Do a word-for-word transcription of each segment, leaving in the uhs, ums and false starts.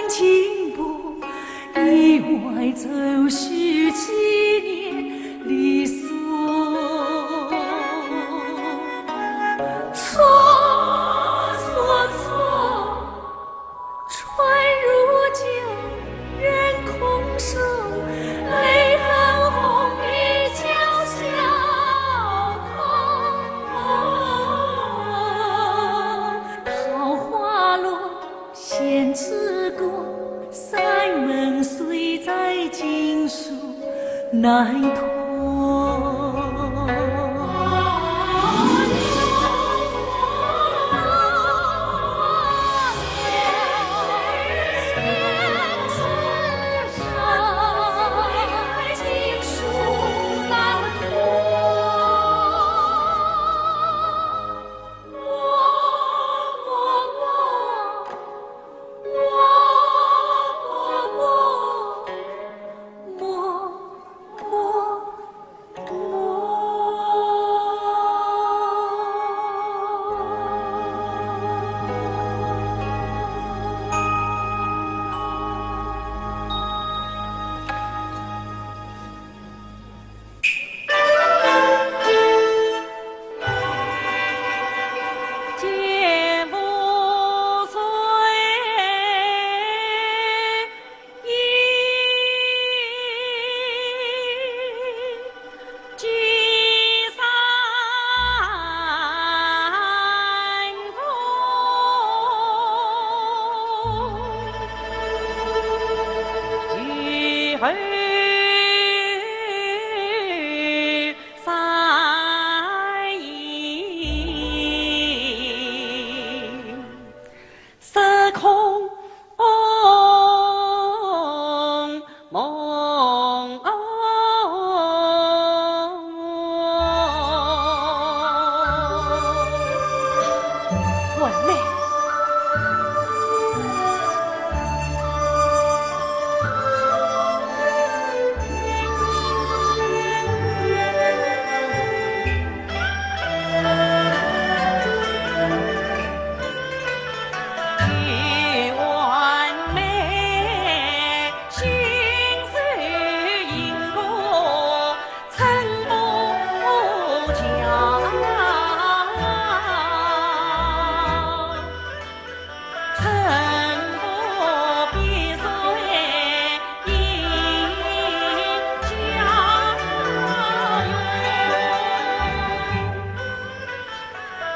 金步，意外奏序纪念离松。错，错，错，船如旧，人空瘦，泪痕红于娇小空。桃花落， 胭脂过，山门水在锦书难托。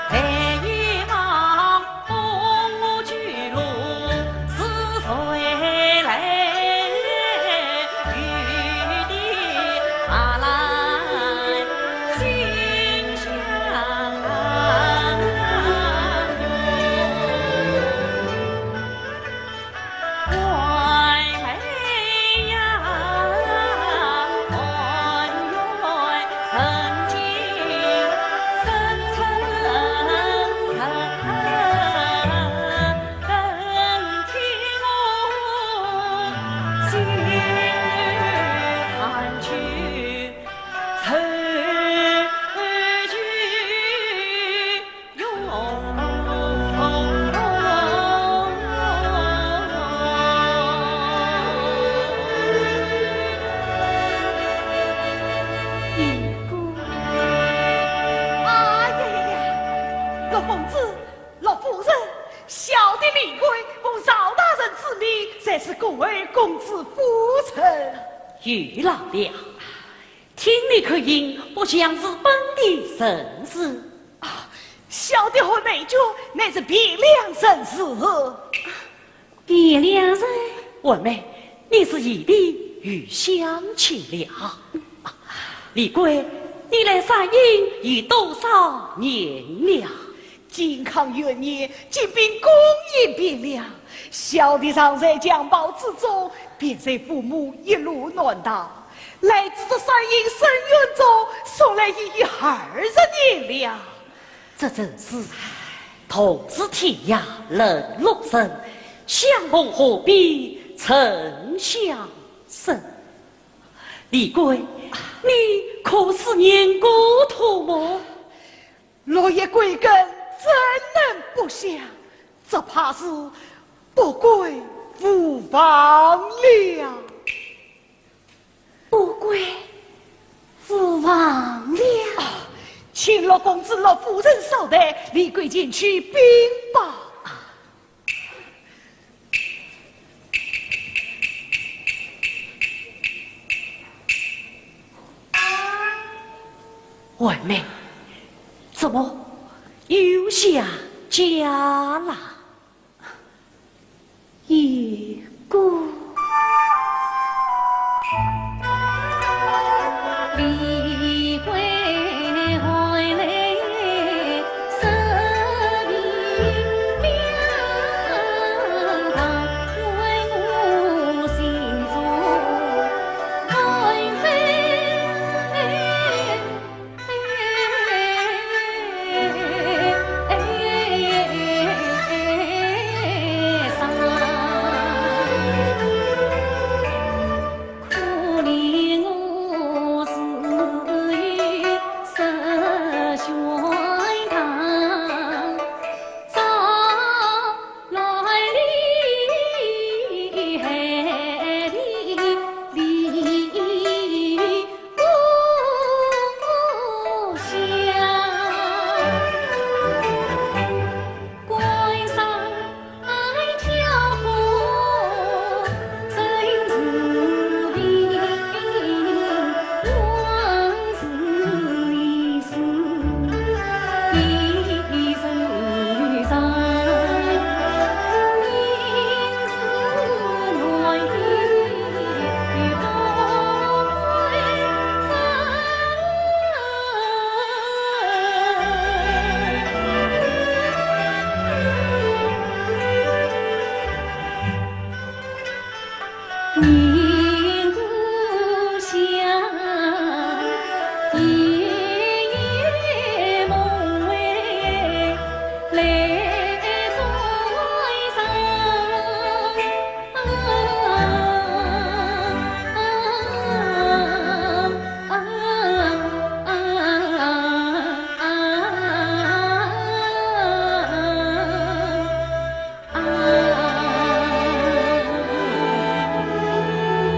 哎呀呀呀！陆公子，陆夫人，小弟李贵奉赵大人之命，在此恭候公子夫人。有劳了。 听你口音，不像是本地人士。啊，小弟何美娟乃是汴梁人士。汴梁人？文妹，你是异地又相亲了。李贵，你来山阴有多少年了？ 靖康元年，进兵攻陷汴梁，小弟常在襁褓之中，便随父母一路南逃，来至这山阴深渊中，从来已有二十年了。这正是同是天涯淪落人，相逢何必曾相识。李贵，你可思念故土么？ 落叶归根，怎能不想？只怕是不归无房了。 不归无望了。啊，请陆公子、陆夫人稍待，李贵前去禀报。啊。外面怎么又下家了？ 一个。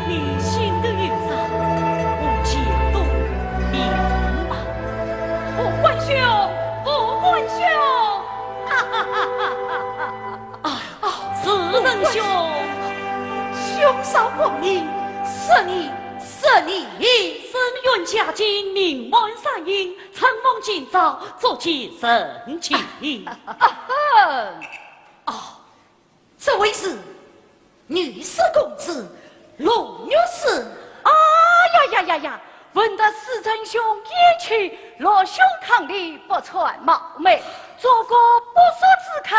你心头有数，我全都明白。副官兄，副官兄！啊，啊，是仁兄。兄嫂光临，是你，是你。沈园家境名满山影，承蒙今朝足见盛情。啊哈！哦，这位是御史公子陆御史。啊呀呀呀呀！闻得沈仁兄言起，陆兄伉俪，不敢冒昧，做个不速之客。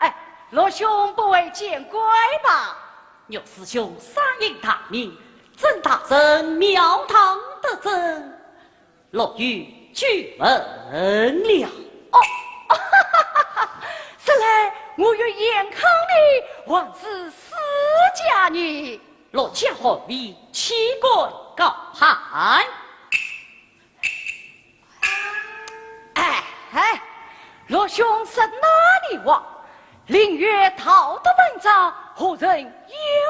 哎，陆兄不会见怪吧？ 陆师兄声音大名，曾大人庙堂得赠，陆羽久闻了。哦，哈哈哈哈，实来我与严伉俪还是世家呢。陆家寒微，岂敢高攀？ 哎，哎，陆兄说哪里话？林月道德文章，何人淹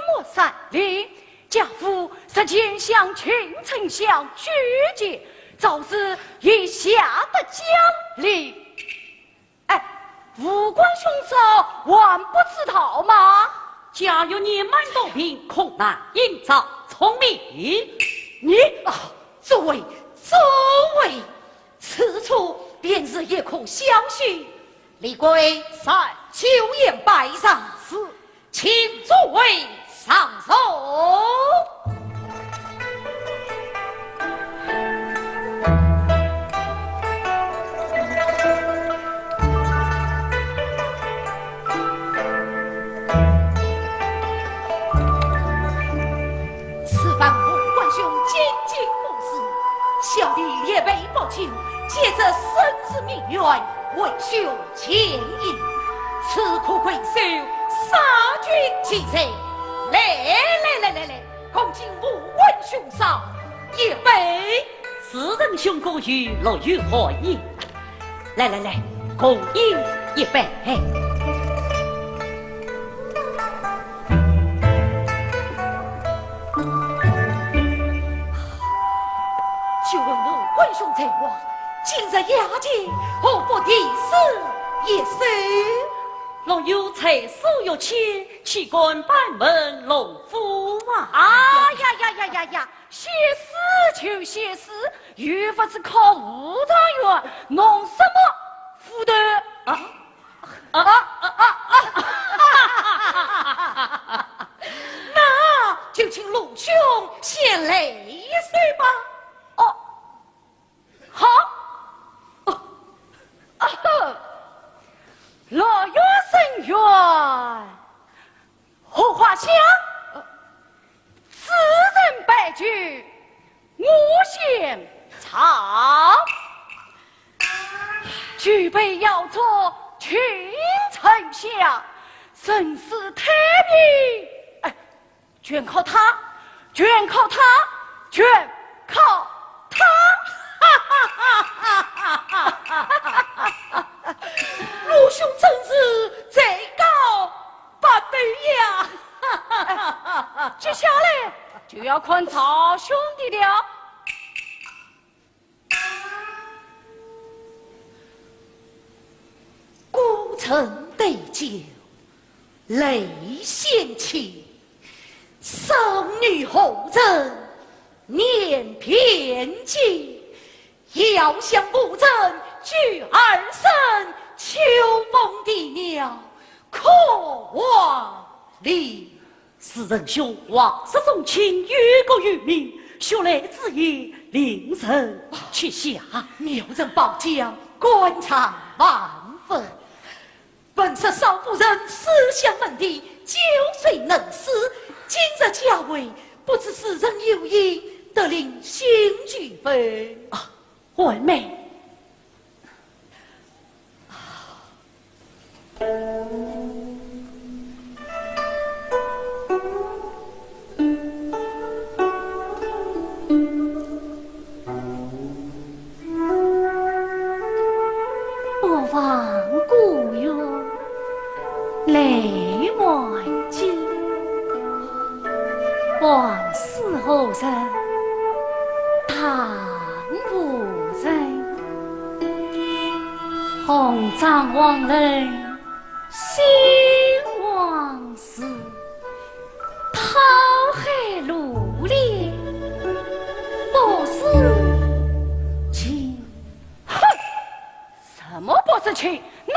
没山林？家父日前向秦丞相举荐，早日以下得江陵。哎，副官兄嫂还不知道吗？家有年迈多病，恐难延早从命。你，啊，诸位，诸位， 此处便是一棵小溪，李贵。在。酒宴摆上。是。请诸位上座。此番副官兄进京赴试，小弟列位不久， 借这生死命运，为兄饯宴，此刻贵手，杀君其罪。来来来来来，共敬副官兄嫂一杯。世仁兄哥与陆羽寒饮。来来来，共饮一杯。哇，今日雅集，何不题诗一首？“陆游才疏学浅，岂敢班门弄斧”啊。哎呀呀呀呀呀，写诗就写诗，又不是考武状元，弄什么斧头？啊？啊啊啊啊！那就请陆兄先来一首吧。哦，好。哦，啊哈，“洛阳生源荷花香，自成白局我先尝。举杯邀作群臣下，胜似泰平”。哎，全靠他，全靠他，全靠他。陆兄真是才高八斗呀！哎，接下来就要看赵兄的了。 孤城对酒泪先起，少女何人念便笺？遥想无人救儿身，秋风啼鸟，客往怜。 是仁兄王室宗亲，忧国忧民，学来之言，令人泣下。啊，妙人宝讲，感叹万分。闻说少夫人书香门第，九岁能诗，今日佳会，不知是人有意，特令新举否？啊，婉妹， 不忘故园泪满襟，往事何忍 叹无人。红妆望楼心往事，抛开珠帘不思情。哼！什么不思情？那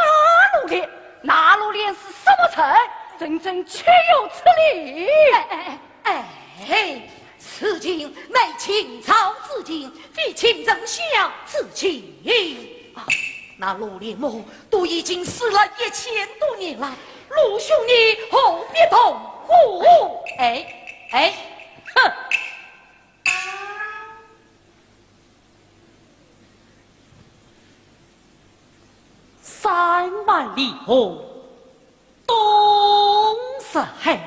珠帘，那珠帘是什么人？真正岂有此理！哎，哎，哎， 哎，此情乃情操之情，非情人想之情。啊，那珠帘么，都已经死了一千多年了，陆兄你何必痛哭？哎，哎，哼！山外离合东山海，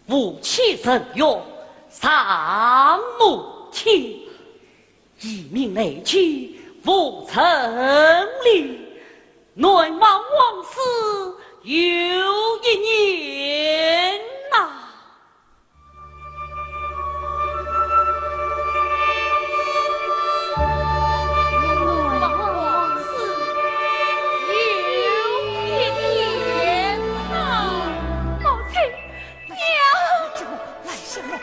无期人愿上摩天，一命难救无人怜，难忘往事又一年呐。难忘往事又一年呐。母亲， 娘！来，相公。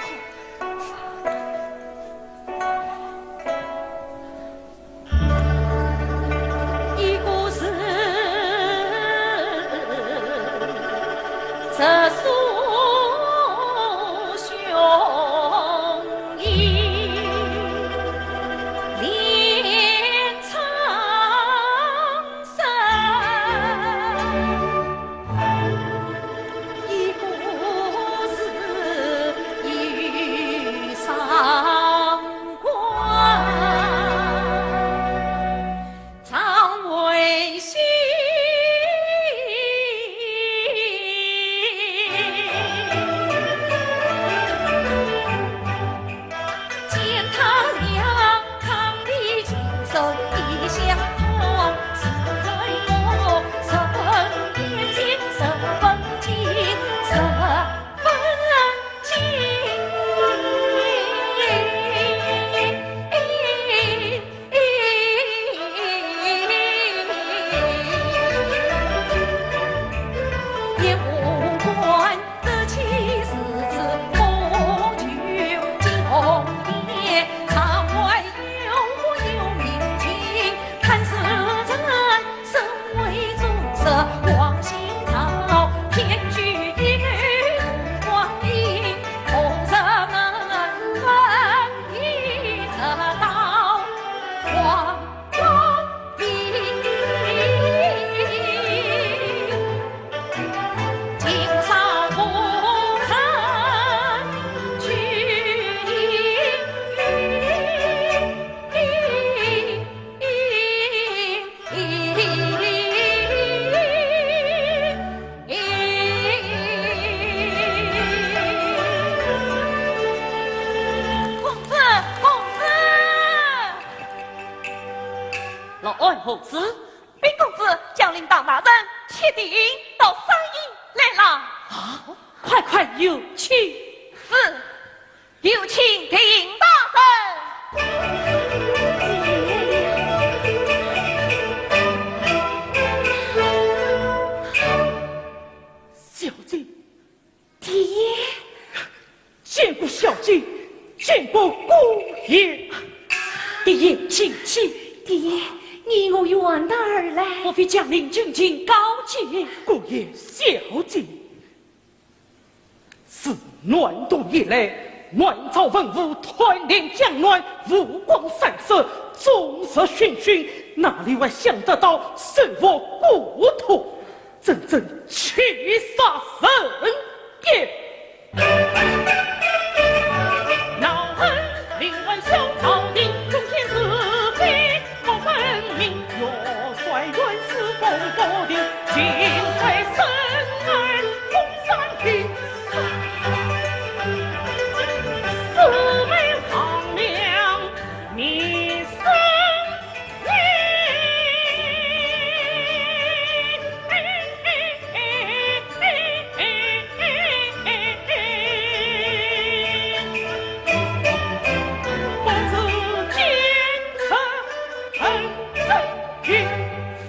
公子。禀公子，将令大人，启禀到三营来了。啊，快快有请。是，有请禀大人。小姐。 爹。见过小姐，见过姑爷。爹，请起。爹，你我远道而来。我陪将令进京告捷。姑爷，小姐。自暖冬以来，暖朝文武，团练将暖，武功三色，终日逡巡，哪里还想得到收复故土？ 真正气煞人也。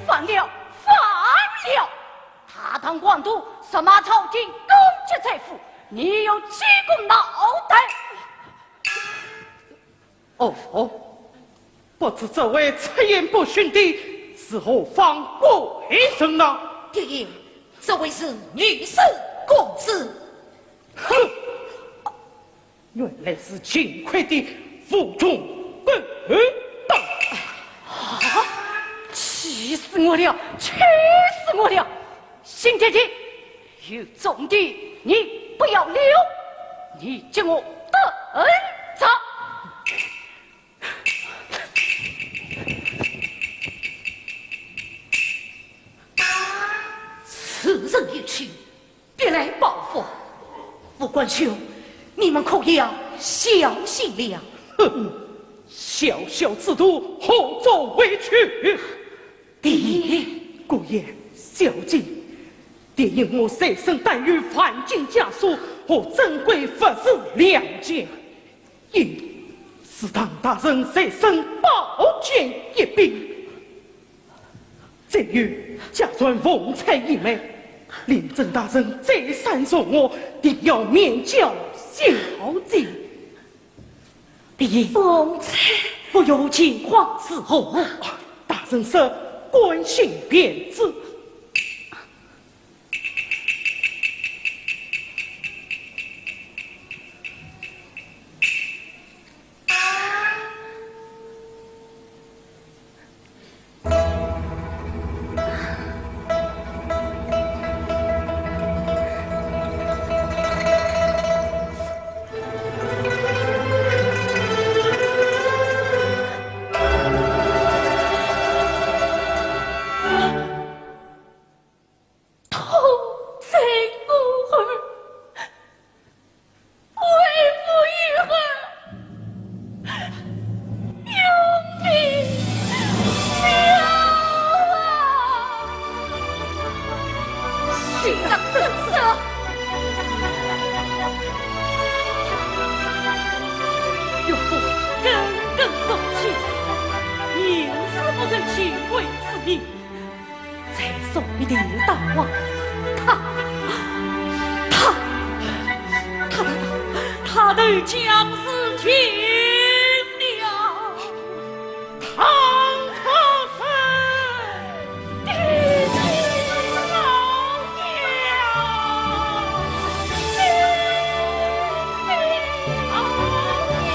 反了，反了！大唐皇都，什么朝廷，公家财富，你有几个脑袋？ 哦，不知这位出言不逊的是何方贵人呢？爹，这位是御史公子。哼，原来是秦桧的附庸狗党。啊，气死我了，气死我了！ 新天地，有种的你不要留，你给我等着！此人一去，必来报复。副官兄，你们可要小心了。哼，小小之徒，何足为惧？ 爹。姑爷，小姐，爹因我随身带有万金枷锁和珍贵物事两件，因是唐大人随身宝剑一柄，再有家传凤彩一枚，令尊大人再三重我，定要面交小姐。 爹，凤彩，不要惊慌失措。大人说，官信便知。 岳父耿耿忠心，宁死不认其位之命。 在宋一定大王，他，他，他，他，他都将是听了。唐可是爹爹老娘，爹爹老娘，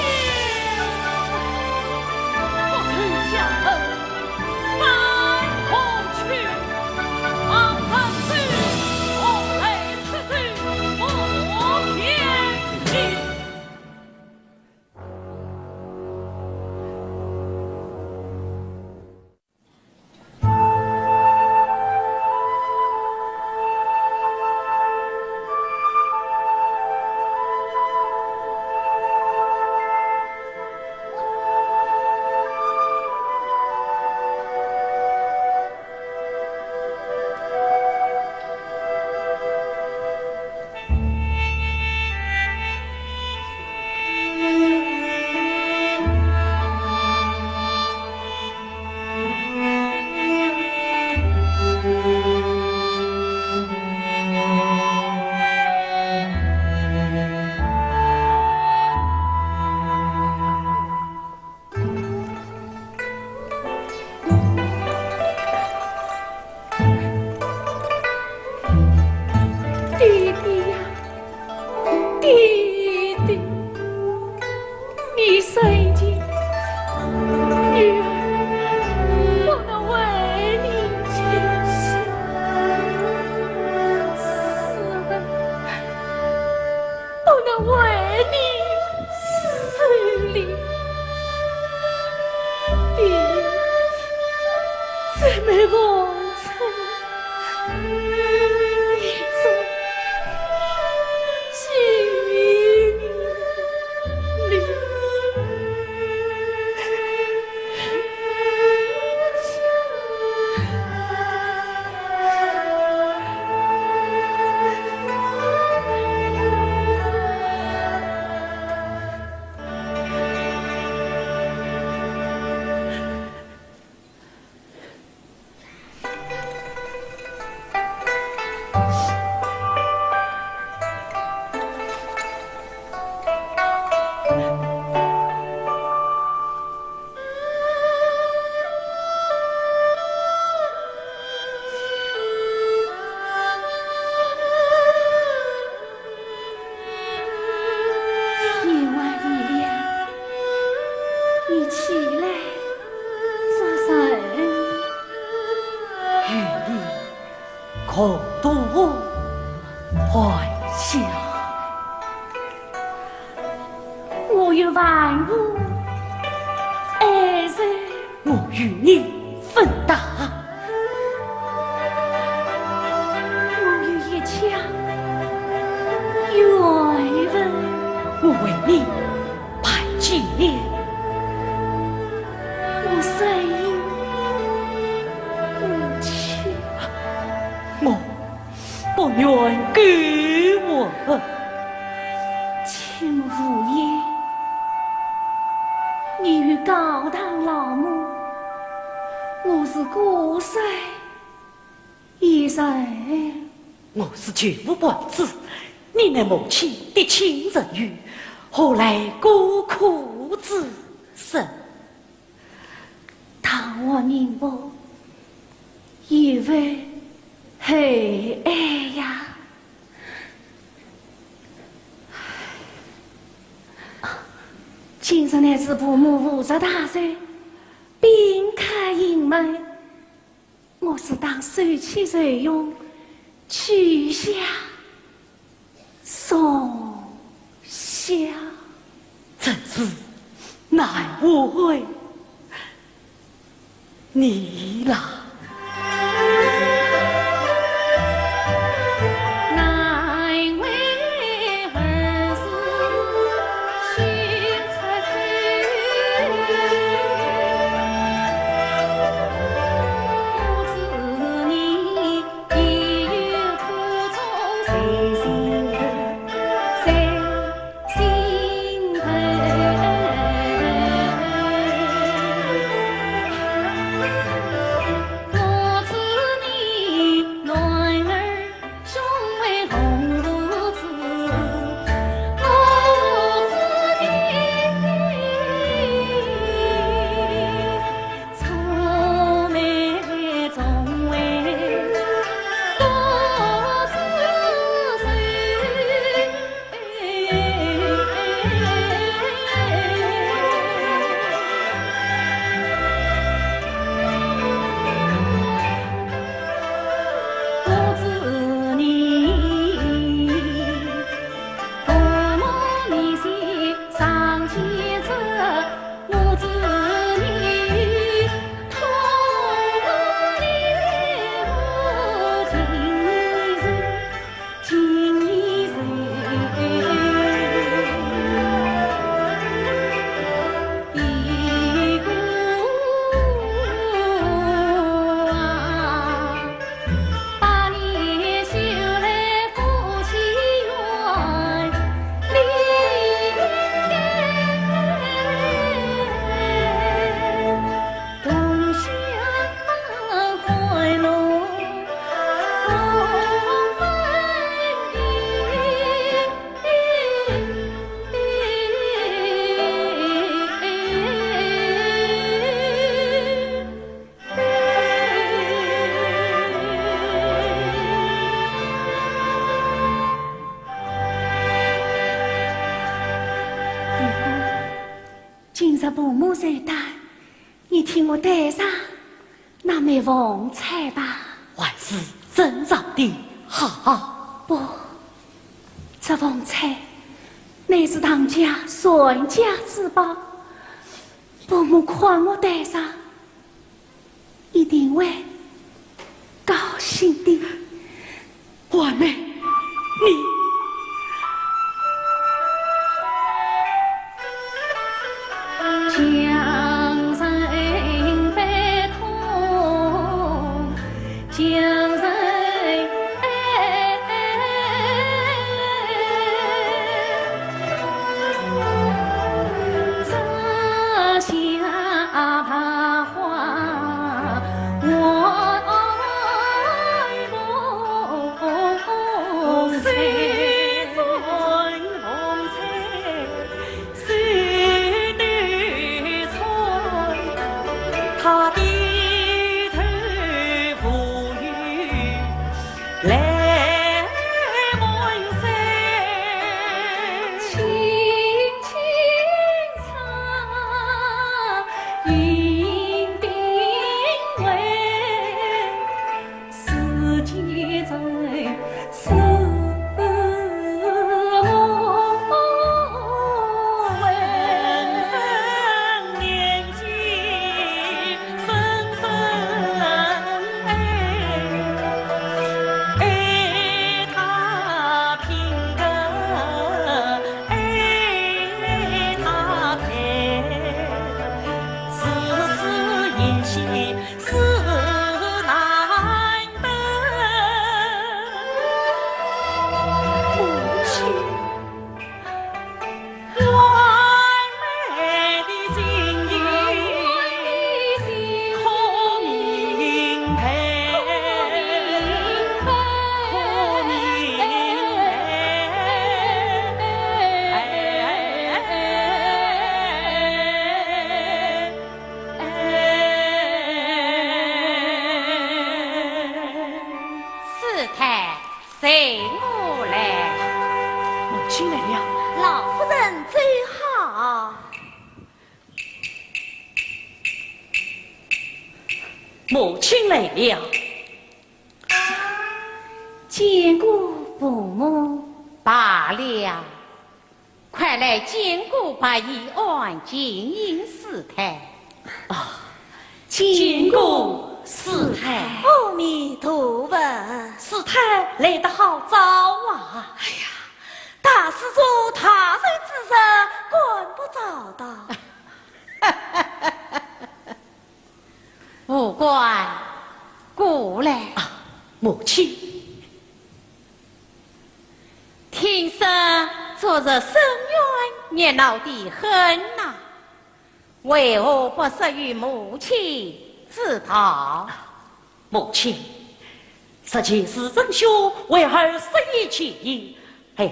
我投降后。爹爹，你生前，女儿不能为你尽孝，死了不能为你守灵。爹，这门风尘，你做 天还未亮，你起来做甚？与你共度欢笑。我有万物爱人，我与你分担。 我有一腔怨恨，我为你排解。我虽有骨气，我不愿割腕。请无言，你与高堂老母，我是孤身 一人。我是舅父半子，你乃母亲的亲侄女，何来孤苦之身？倘若你我，又为何爱呀？今日乃是父母五十大寿，宾客盈门， 我自当收起愁容，去向重孝。真是难为你啦。婆母才带，你替我带上那枚凤钗吧。还是珍藏的好。不，这凤钗乃是唐家传家之宝，婆母看我带上， 一定会高兴的。婉妹，你……师太，随我来。母亲来了。老夫人走好。母亲来了。见过婆母。罢了。 快来见过白衣安金印师太。啊，见过师太。阿弥陀佛。师太来得好早啊。哎呀，大师祖大寿之日，管不着的。武官，过来。啊，母亲。 听说昨日申冤，你闹得很呐，为何不说与母亲知道？母亲，这件事仁兄为儿失言前嫌，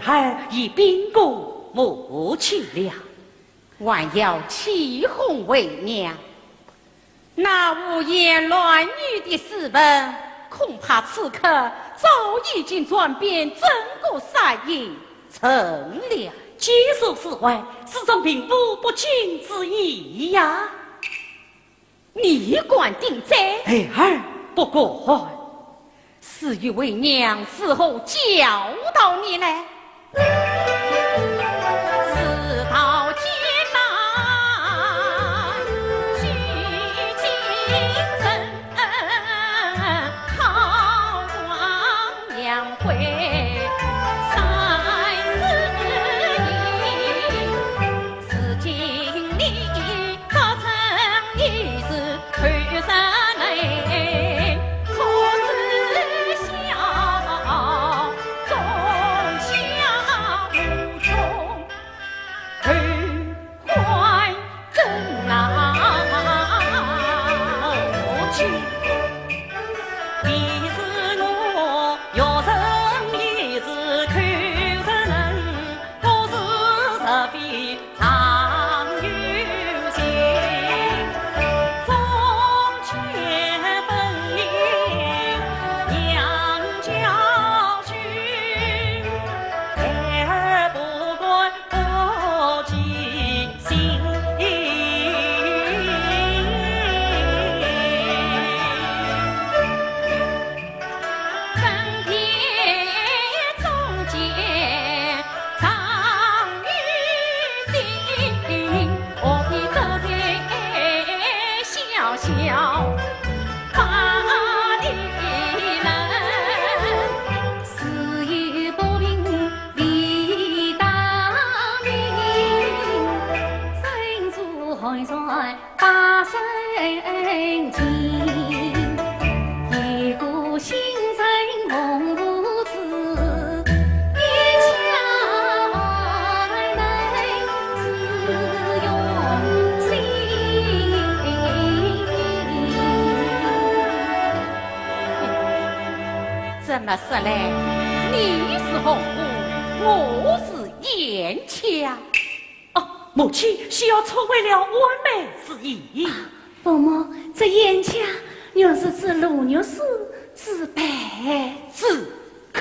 孩儿已禀过母亲了。 还要起哄为娘。那胡言乱语的书文，恐怕此刻早已经传遍整个山野城了。既是此话，世人并无不敬之意呀。 你敢顶嘴？孩儿不敢。是与为娘如何教导你呢？事到艰难，须谨慎，韬光养晦，三思而行。如今你 不曾一事，后生人可知晓？种下无穷后患更难。母亲，你是我学生，也是口舌人， 不是是非常有情，忠奸分明，娘教训，孩儿不敢不起心。那说来，你是红姑，我是贤恰。哦，母亲，需要错会了婉妹之意。伯母，这贤恰原是指罗玉书之辈。子 口。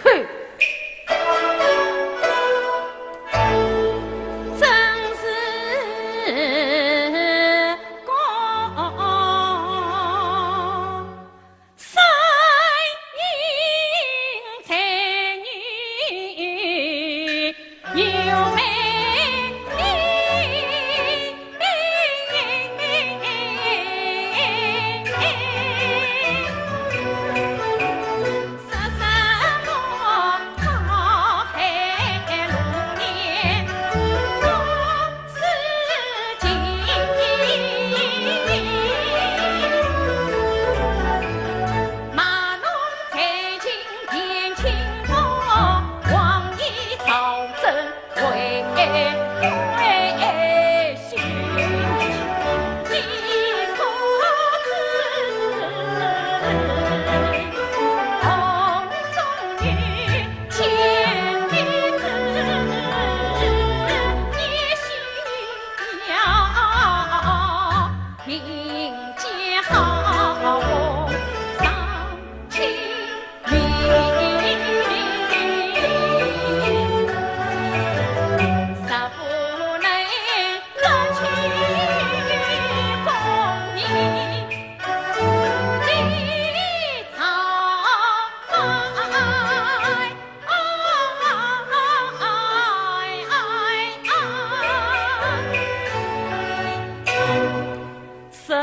真是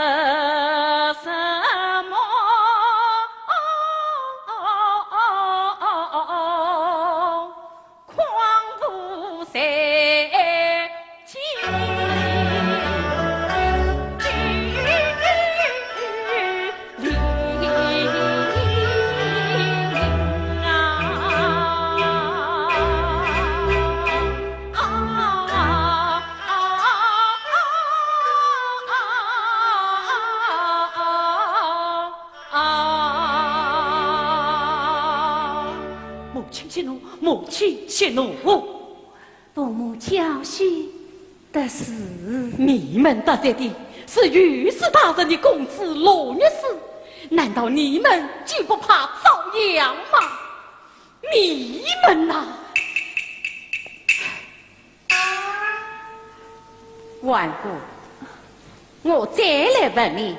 个声音在耳，有美丽。 母亲息怒，母亲息怒。 伯母教训得是。你们得罪的是御史大人的公子罗御史，难道你们就不怕遭殃吗？你们呐！万姑，我再来问你，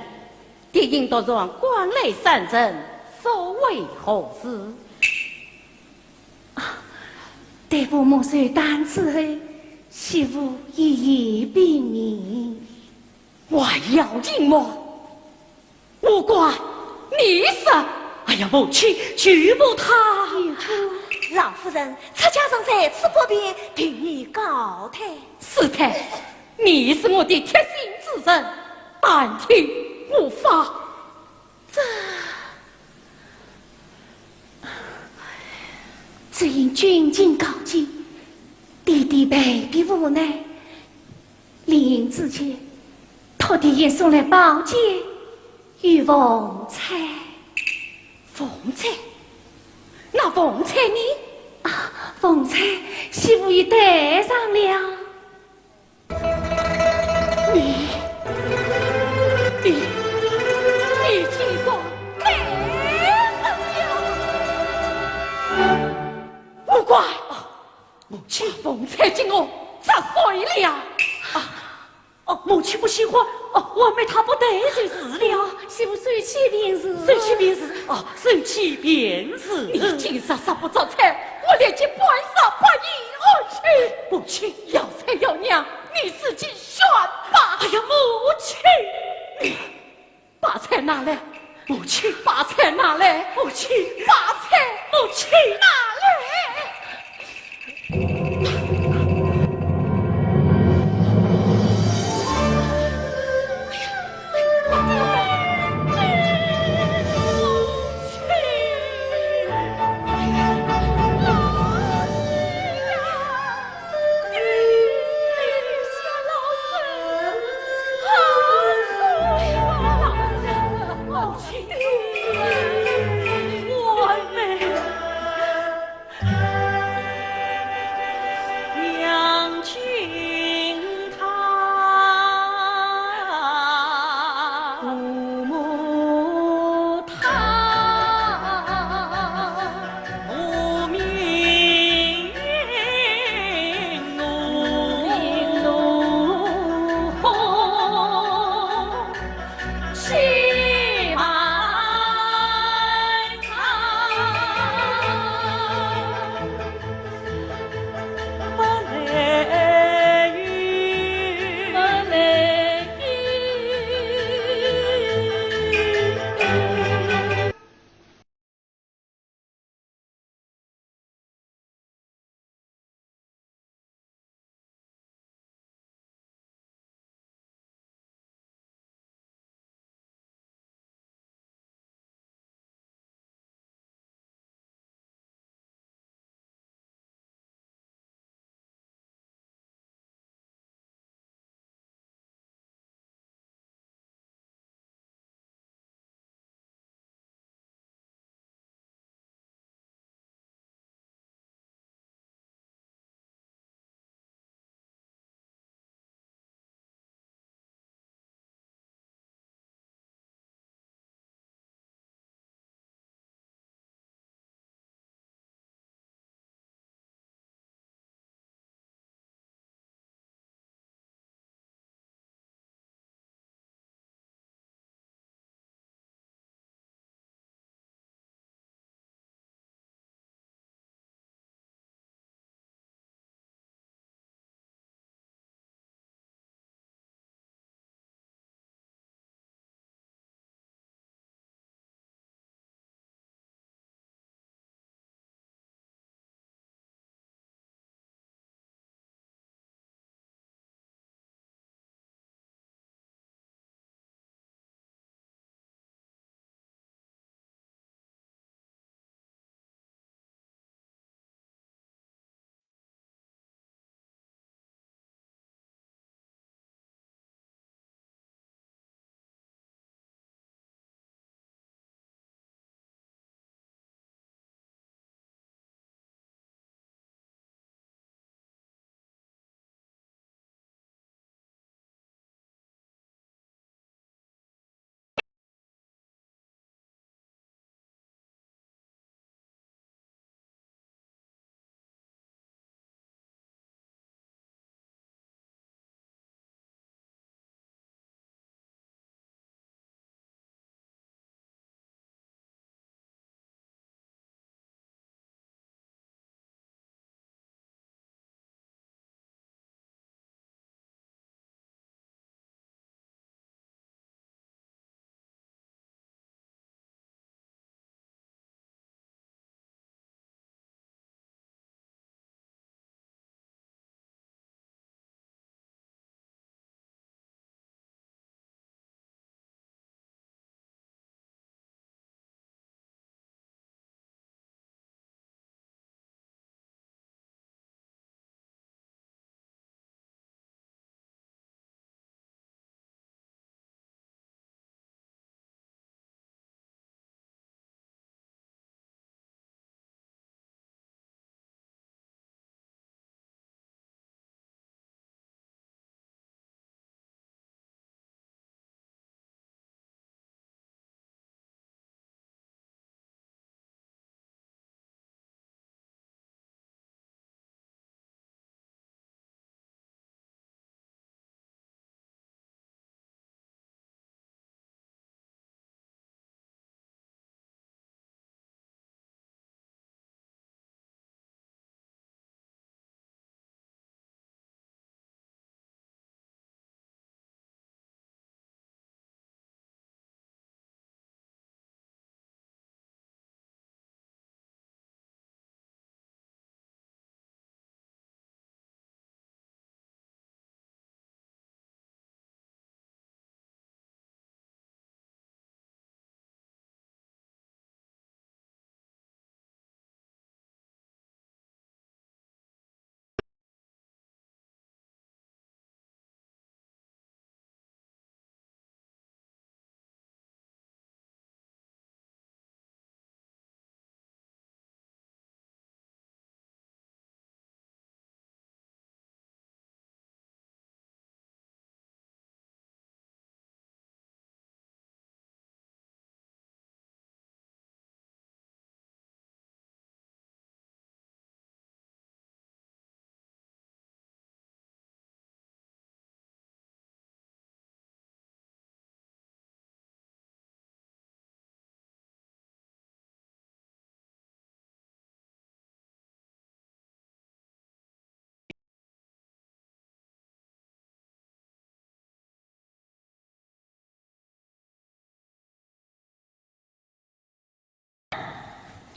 你因读上光来山城，所为何事？ 待伯母寿诞之后，媳妇一言并明。还要隐瞒？我怪你说，哎呀，母亲，舅父他……舅父，老夫人，出家人在此国边，替你告退。师太，你是我的贴心之人，但听我话。 这……只因军情告急，爹爹被逼无奈，临行之前，托爹爹送来宝剑与凤钗。凤钗？那凤钗呢？啊，凤钗，媳妇已带上了。 你，你，你竟然背上了！不怪，母亲，凤钗给我砸碎了。啊，哦，母亲不喜欢，哦，我妹她不对就是了。媳妇收起便是。收起便是，哦，收起便是。你竟然说不着彩，我立即搬上八爷而去。母亲，要彩要娘，你自己 选吧。哎呀，母亲！把菜拿来，母亲！把菜拿来，母亲！把菜，母亲！拿来！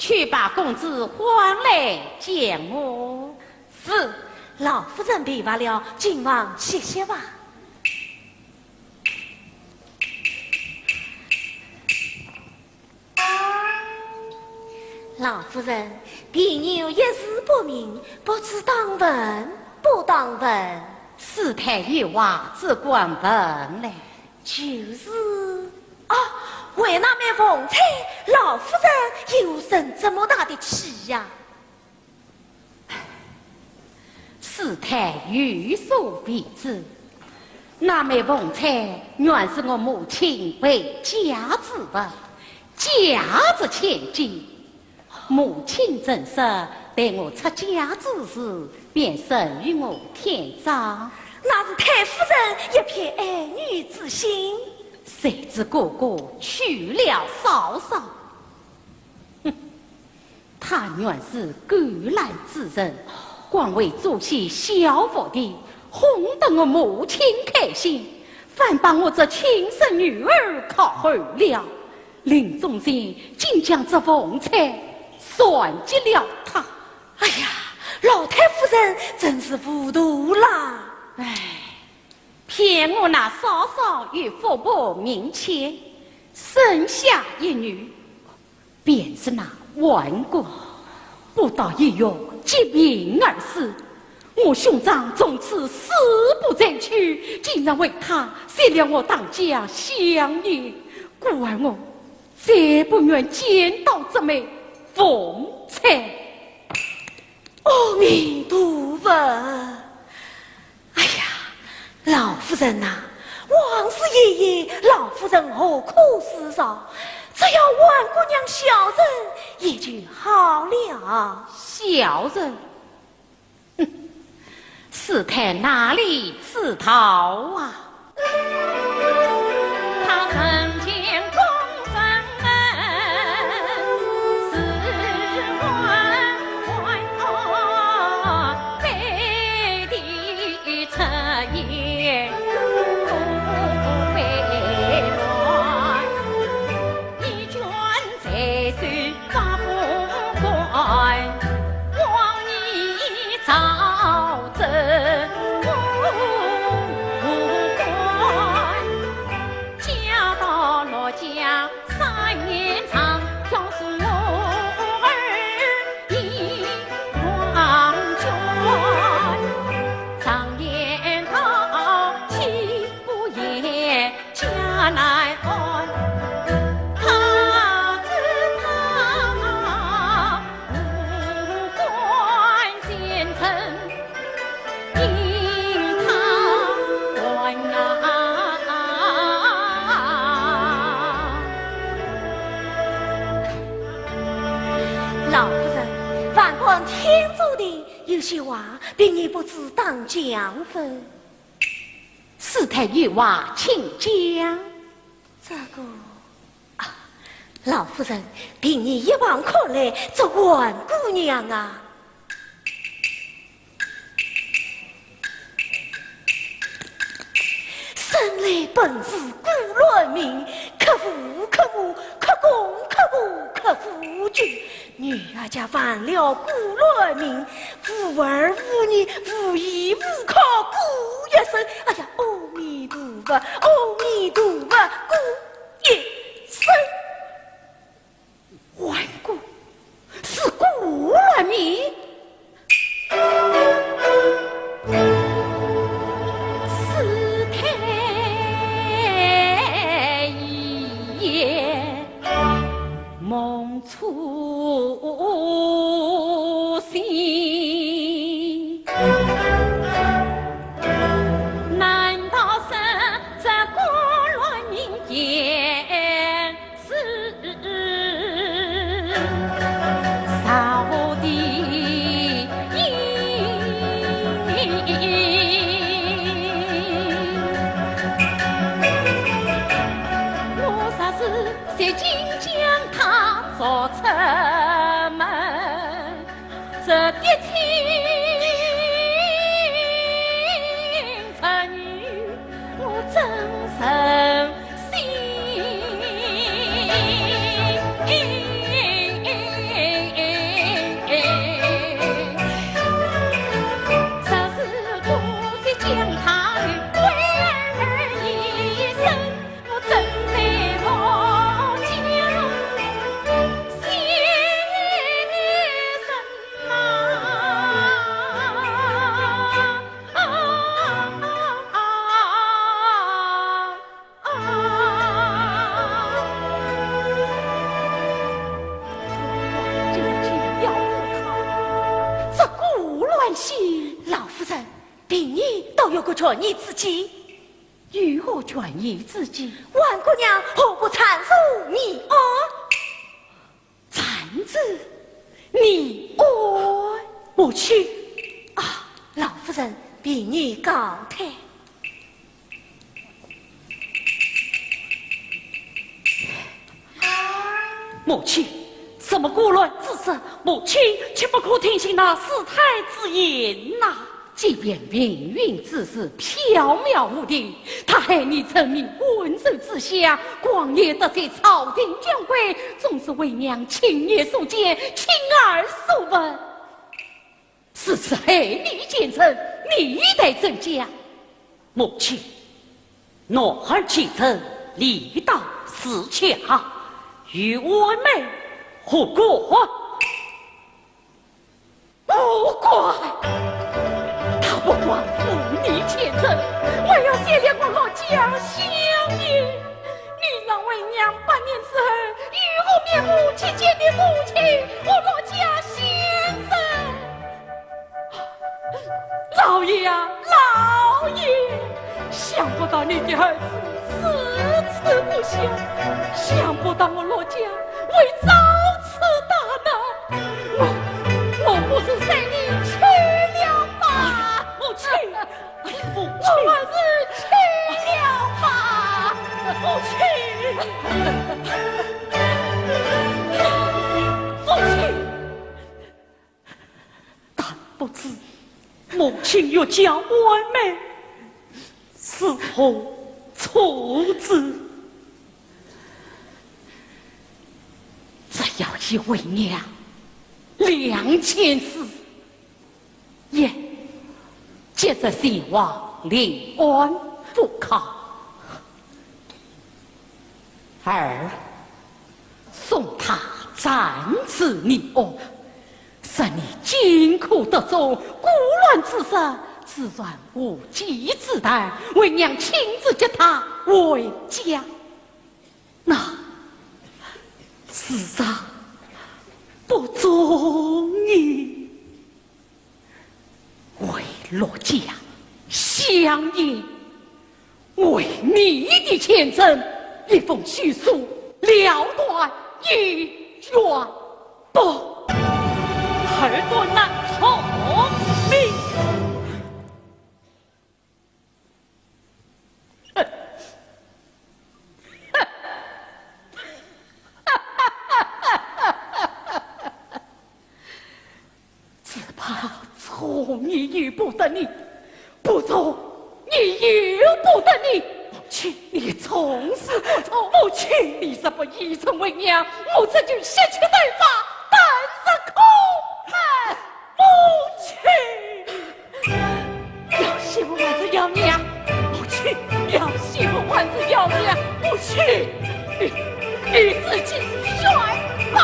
去把公子唤来见我。是，老夫人疲乏了，进房歇歇吧。老夫人，便有一事不明，不知当问不当问。世态有话，只管问来。就是，啊，为那枚凤钗，老夫人又生这么大的气呀？世态有所不知，那枚凤钗原是我母亲回家之物，价值千金。母亲曾说，待我出嫁之时，便授予我天章。那是太夫人一片爱女之心。谁知哥哥娶了嫂嫂，哼，他原是狗懒之人，光为做些小伏的，哄得我母亲开心，反把我这亲生女儿靠后了。临终前，竟将这凤钗算计了他。哎呀，老太夫人真是糊涂啦！唉，骗我那嫂嫂与福伯冥亲，生下一女，便是那纨绔，不到一月即病而死。我兄长从此死不再去，竟然为他谢了我当家香烟，故而我再不愿见到这枚凤钗。阿弥陀佛！哎呀，老夫人呐，往事已矣，老夫人何苦思扰？只要纨姑娘孝顺，也就好了。孝顺？哼，世态哪里知道啊？老夫人，万般天助地，有些话，便也不知当讲否。世态有话，请讲。这个，啊，老夫人，凭你一旁看来，这纨姑娘啊，生来本是孤鸾命，克父克母，克公克婆，克夫君。 女儿家犯了孤鸾命，无儿无女，无依无靠，孤一生。哎呀，阿弥陀佛，阿弥陀佛，孤一生。纨绔，是孤鸾命？世态也。 蒙初心，难道是这孤鸾命也是造的？ 我若是如今将她逐出门，这的亲侄女，我怎忍心？这个顾乱心，老夫人，凭你倒有个权宜之计。有何权宜之计？婉姑娘何不暂住你安？暂住你安？母亲。啊，老夫人，凭你高抬。 母亲，什么顾乱之事？母亲岂不可听信那师太之言呐？即便命运之事缥缈无定，她害你沉迷官场之下，广夜得罪朝廷权贵，总是为娘亲眼所见，亲耳所闻。 如此害你奸臣，你待怎讲？母亲，男儿奸臣，理当自强，与安妹何关？无关！她不光负你奸臣，还要牵连我陆家香烟。你让为娘八年之后，有何面目去见你母亲，我陆家先生？ 老爷啊，老爷，想不到你的儿子如此不孝，想不到我陆家会遭此大难。我，我不如随你去了吧。母亲，哎呀，母亲。我还是去了吧。母亲，母亲。 但不知母亲欲将安妹如何处置。只要一为娘两件事，一，即日前往临安赴考。 二，送她暂住你安，使你尽可得中顾乱之事，自然无稽之谈，为娘亲自接她回家。那，事成不中矣。 为陆家香烟，为你的前程，一封血书了断一桩不，儿断难从命。 只怕从你由不得你，不从你由不得你。母亲，你从是不从？母亲，你若不依从为娘，我这就血溅头发，弹入苦海。母亲！ 要媳妇还是要娘？母亲，要媳妇还是要娘？母亲，你，你自己选吧。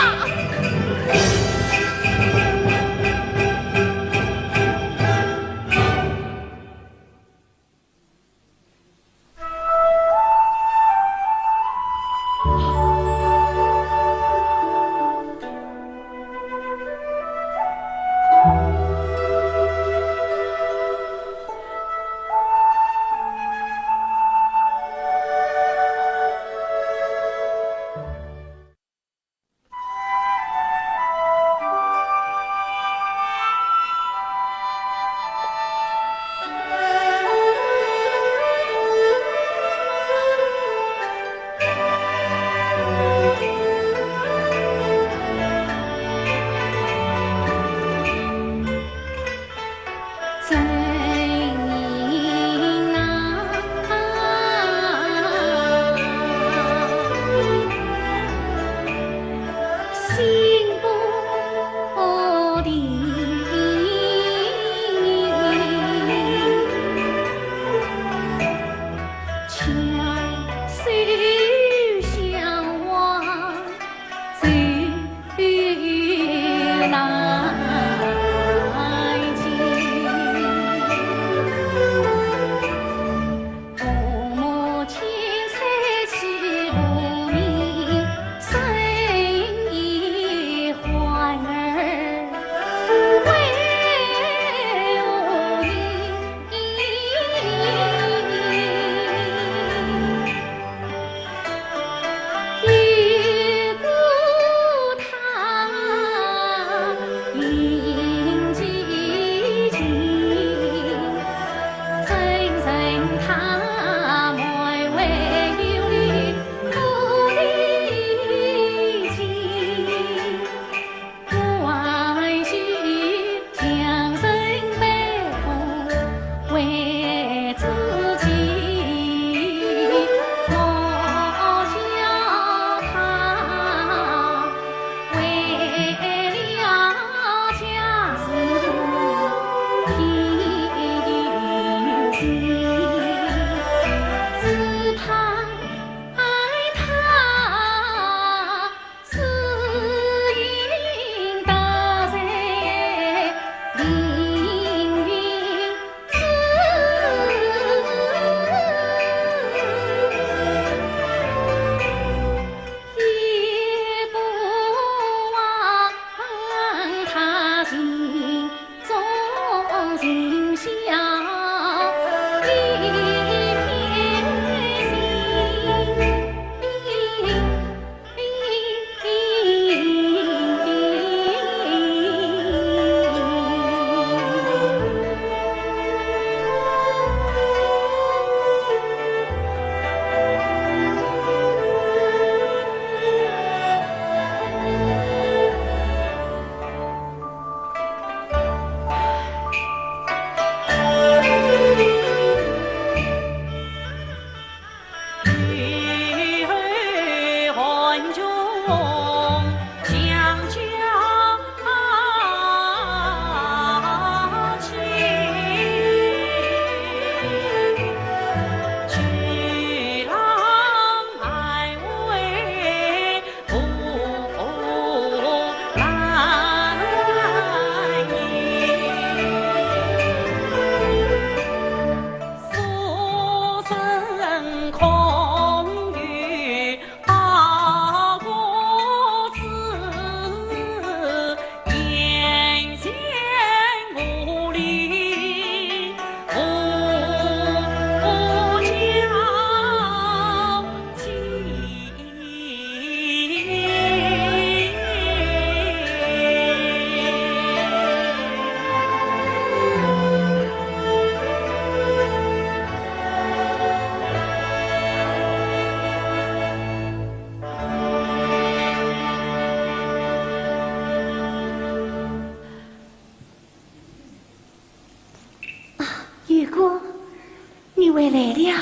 你回来了？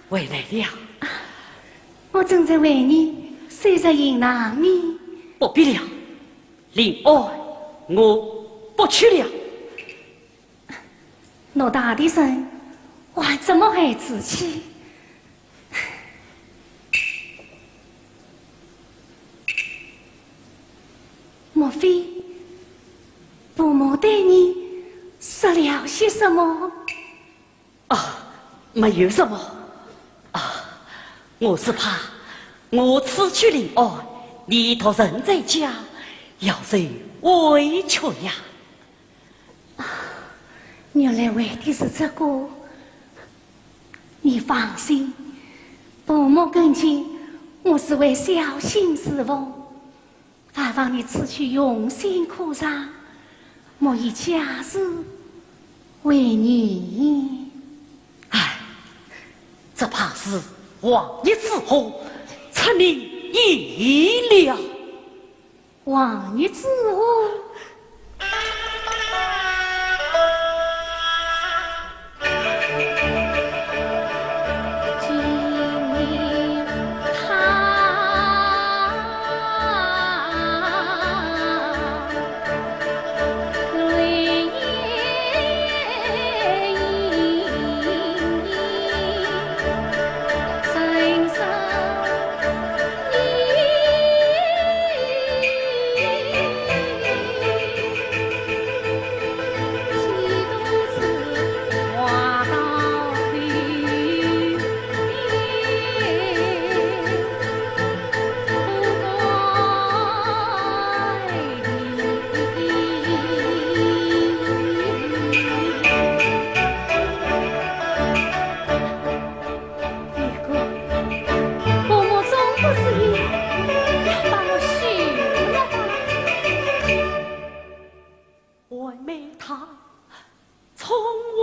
回来了。我正在为你收拾行囊呢。不必了，林安，我不去了。偌大的人，还怎么孩子气？莫非伯母对你说了些什么？ 啊，没有什么。啊，我是怕我此去临安，你独人在家，要受委屈呀。啊，原来为的是这个。你放心，伯母跟前我是会小心侍奉。 还望你此去用心考察，莫以家事为你。唉，只怕是王爷之祸，出你意料。王爷之祸？ 哥哥，伯母总不至于要把我休了吧？为妹她聪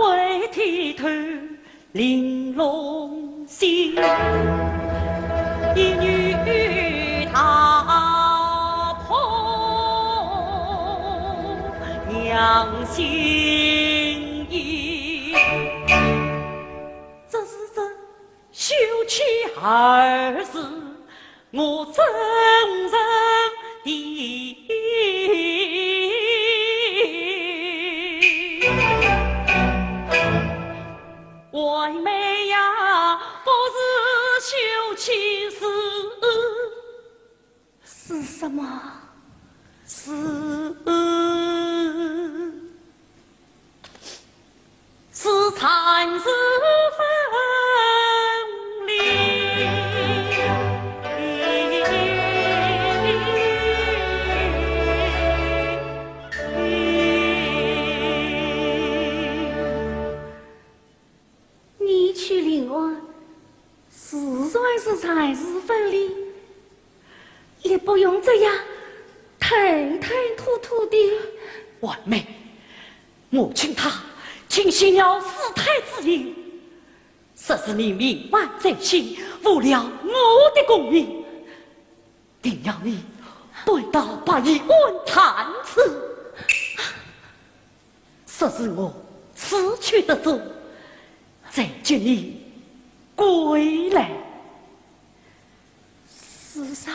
慧剔透玲珑心，一语道破娘心意。只是这 休妻二字，我怎认得？为妹呀，不是休妻是 是什么？是，是产子分离。你去临安，自然是产子分离。 你不用这样吞吞吐吐的。为妹，我请他听信了师太之言，说是你名满在先，误了我的功名，定要你跪倒八十万参次。说是我此去得中，再接你归来。 世上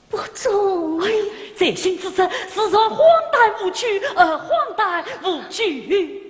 不中。哎呀，在先之则，自然荒诞无稽，呃，荒诞无稽。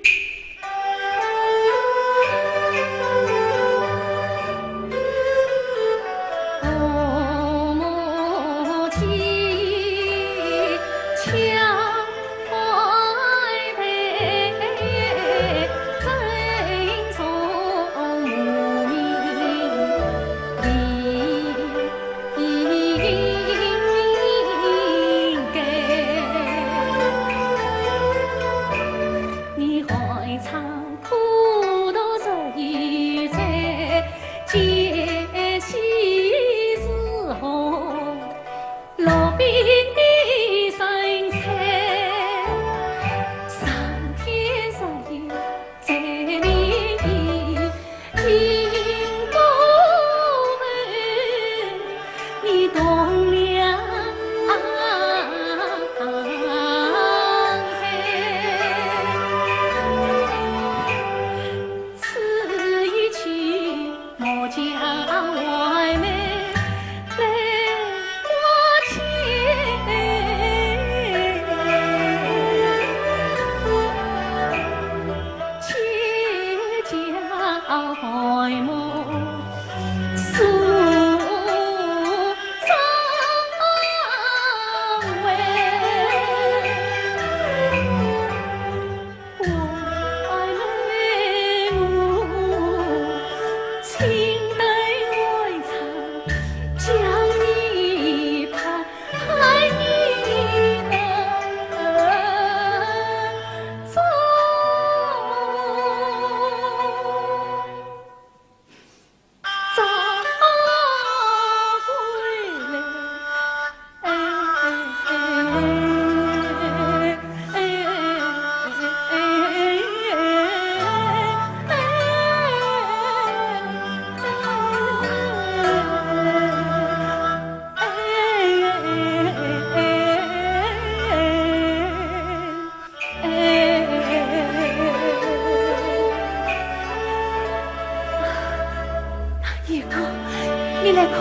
你来看，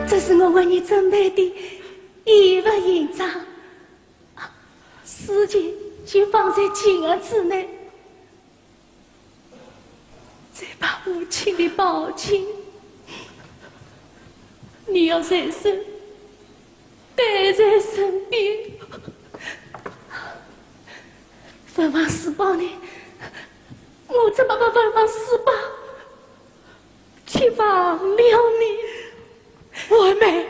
这是我为你准备的衣服行装，事情就放在镜盒之内。这把无情的宝剑，你要随身带在身边。 文房四宝呢？我怎么把文房四宝去忘了呢？我妹。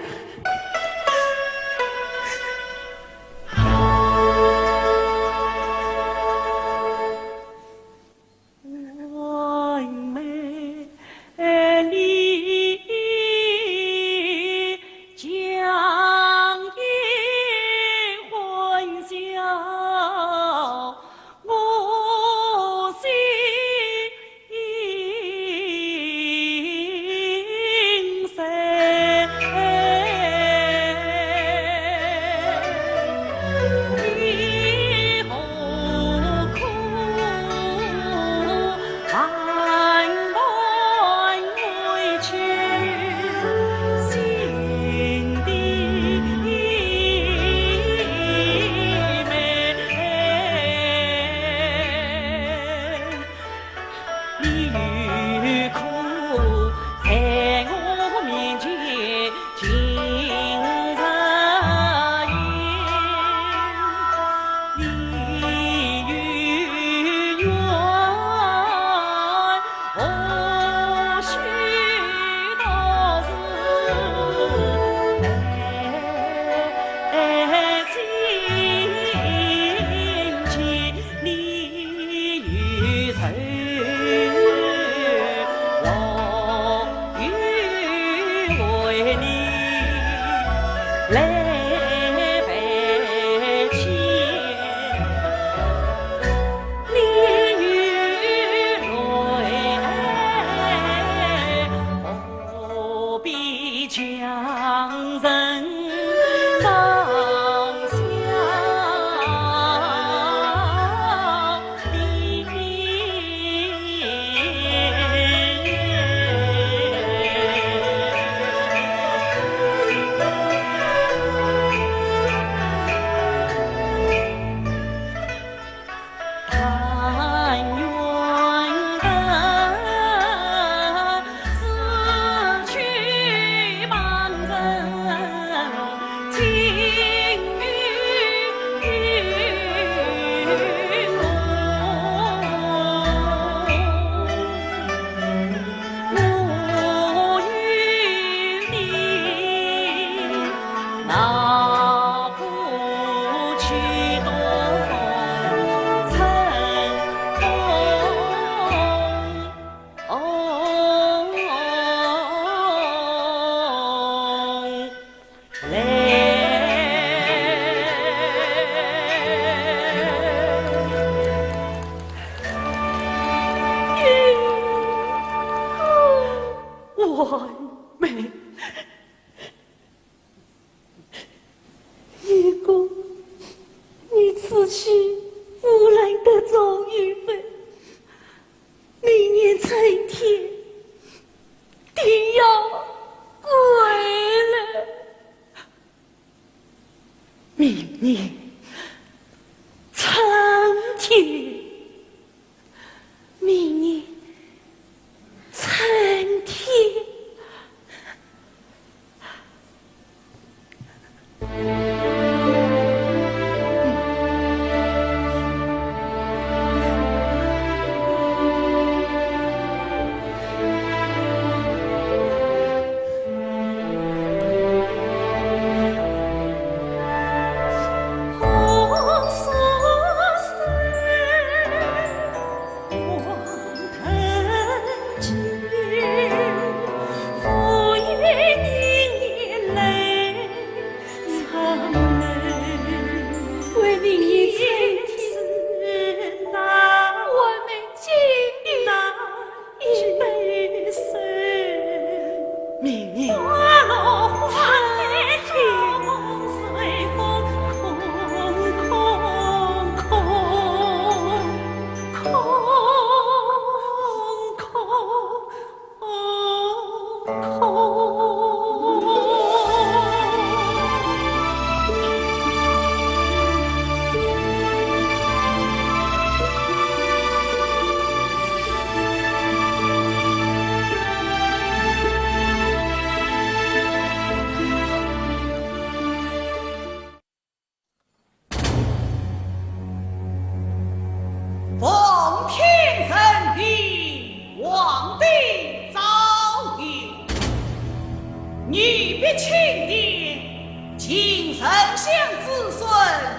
庆典，请丞相子孙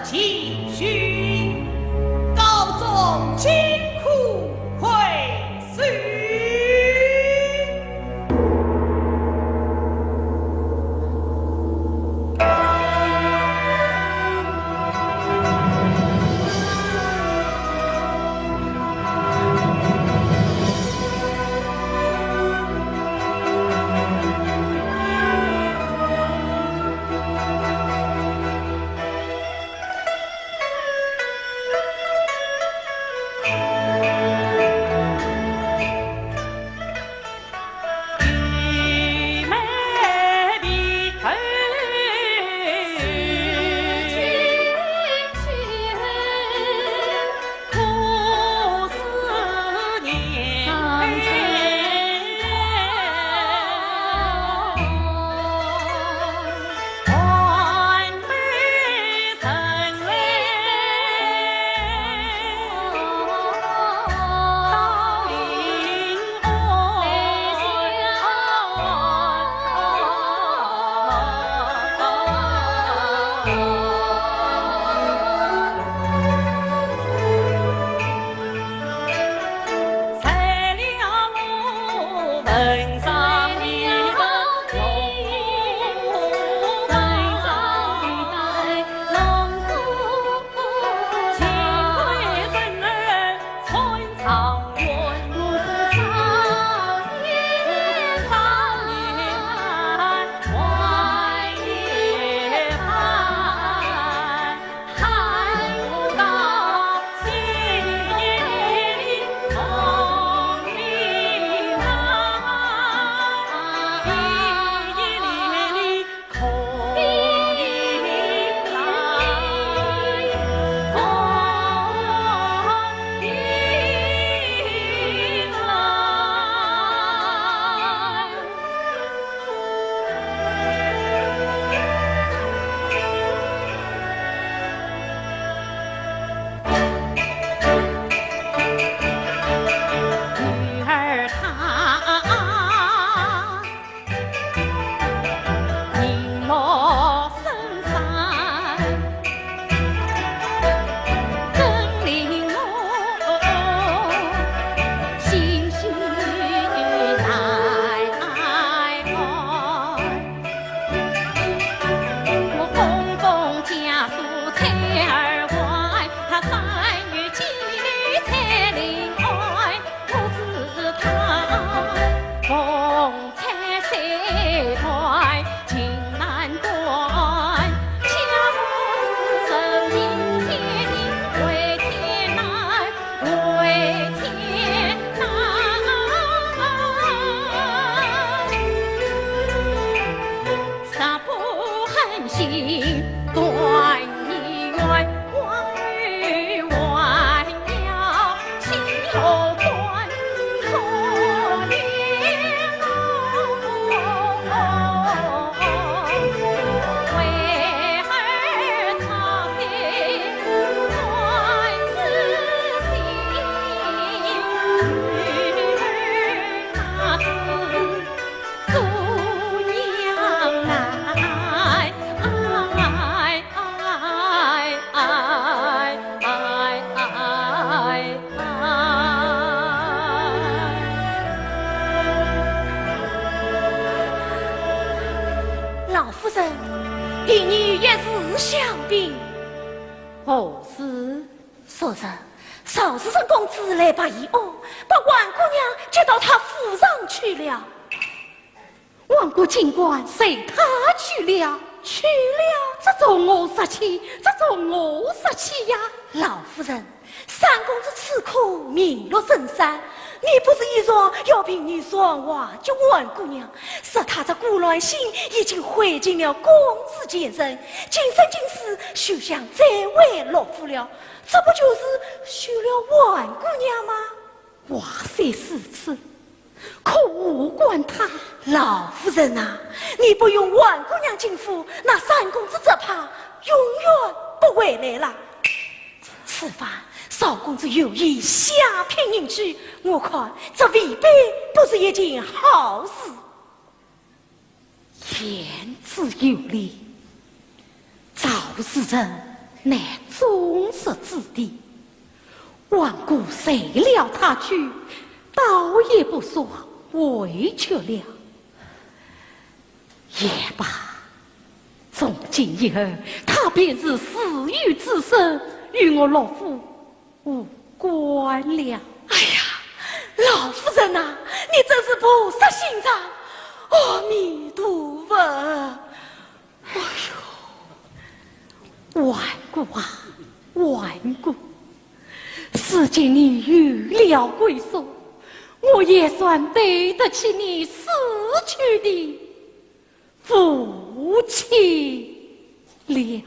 进宾，告终，金库回书。老夫人，第二日是香饼。何事？昨日，赵氏春公子来白衣庵，把王姑娘接到他府上去了。 王公竟敢随他去了？去了，这作何杀妻，这作何杀妻呀！老夫人，三公子此刻名落深山，你不是一说要凭你说话救王姑娘，说他这顾乱心已经毁尽了公子前程，今生今世休想再回陆府了，这不就是休了王姑娘吗？ 话虽如此，可无关他。老夫人啊，你不容王姑娘进府，那三公子只怕永远不回来了。此番赵公子有意下聘银去，我看这未必不是一件好事。天之有灵，造世人乃众生之地，亡故随了他去，倒也不算委屈了。也罢，从今以后，他便是自由之身，与我老夫 无关了。哎呀，老夫人呐，你真是菩萨心肠，阿弥陀佛。哎呦，纨绔啊，纨绔！如今你有了归宿，我也算对得起你死去的 夫妻俩。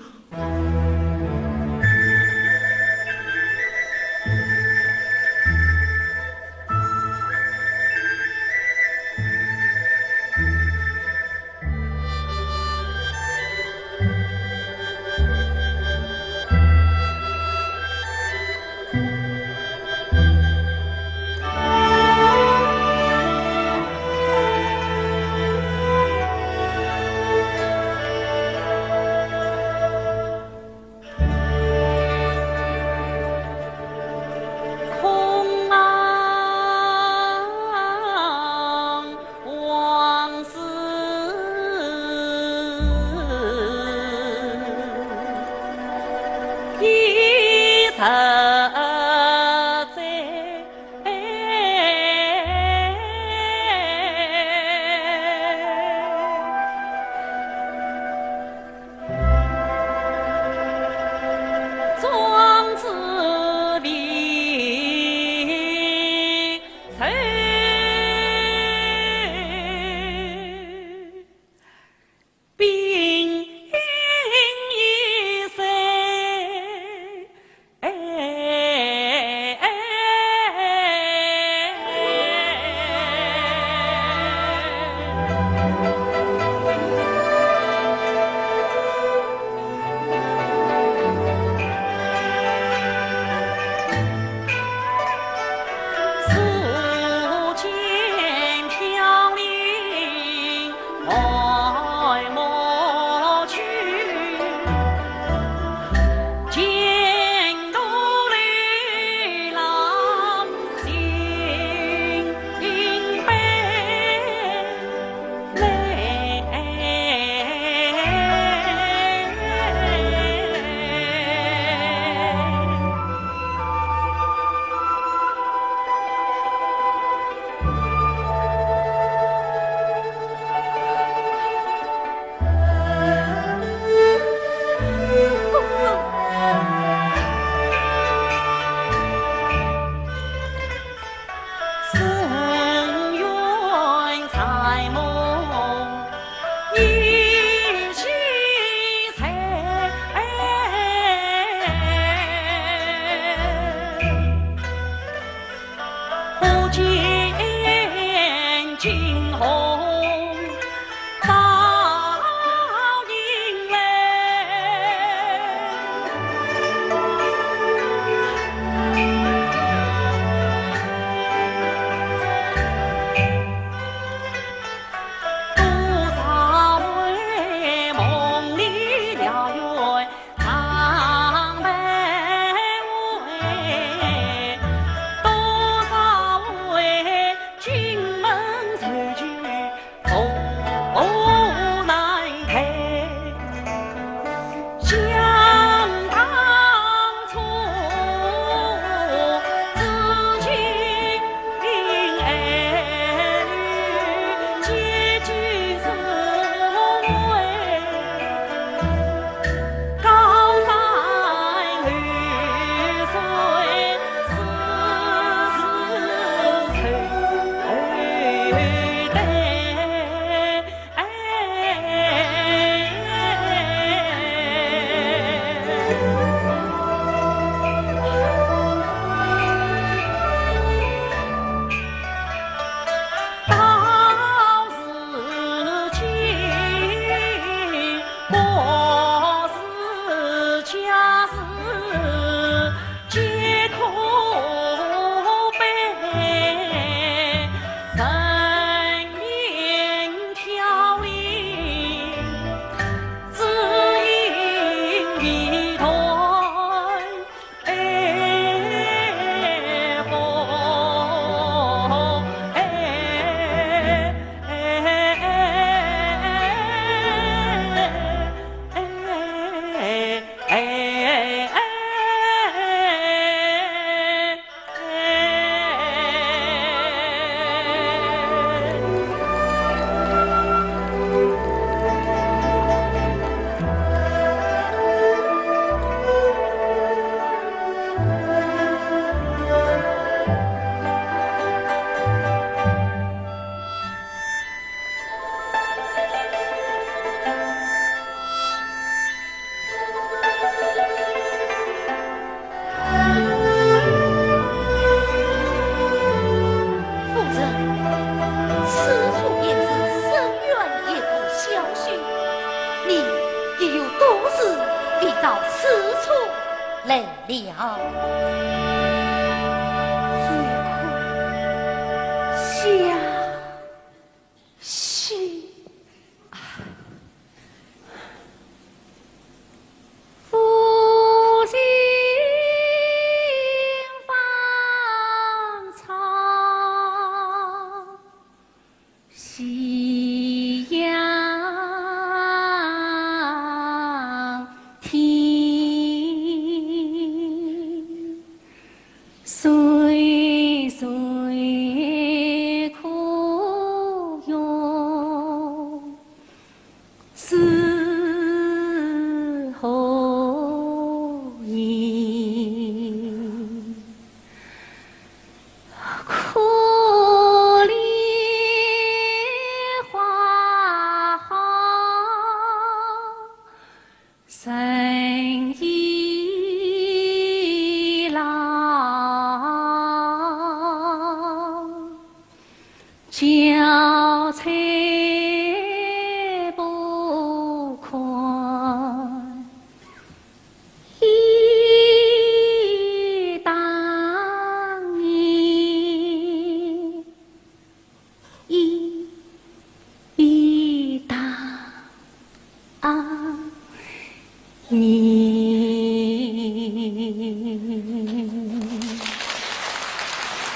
夜空下雪。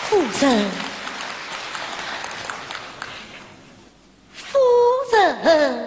夫人，夫人。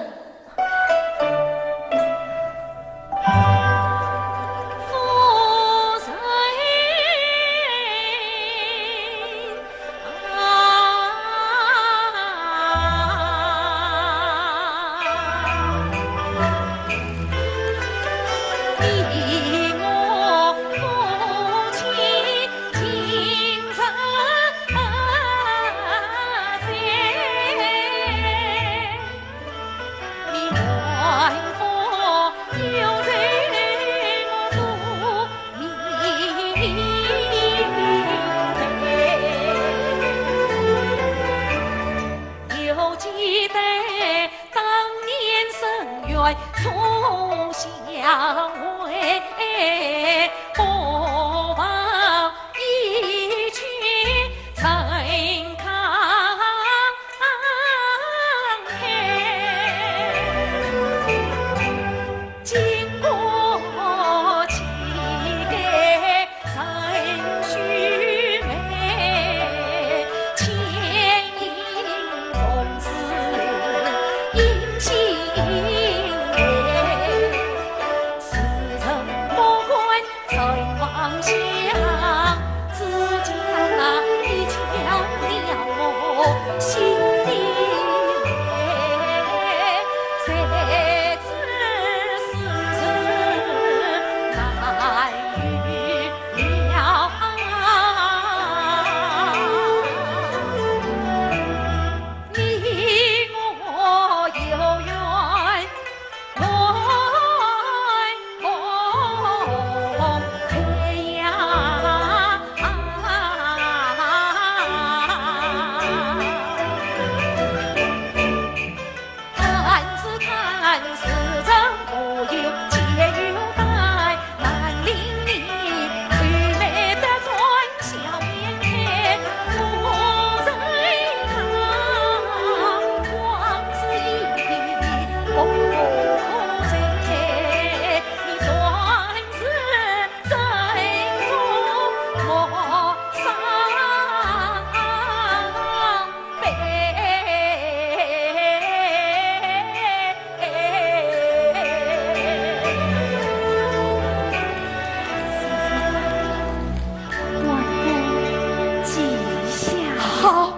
好，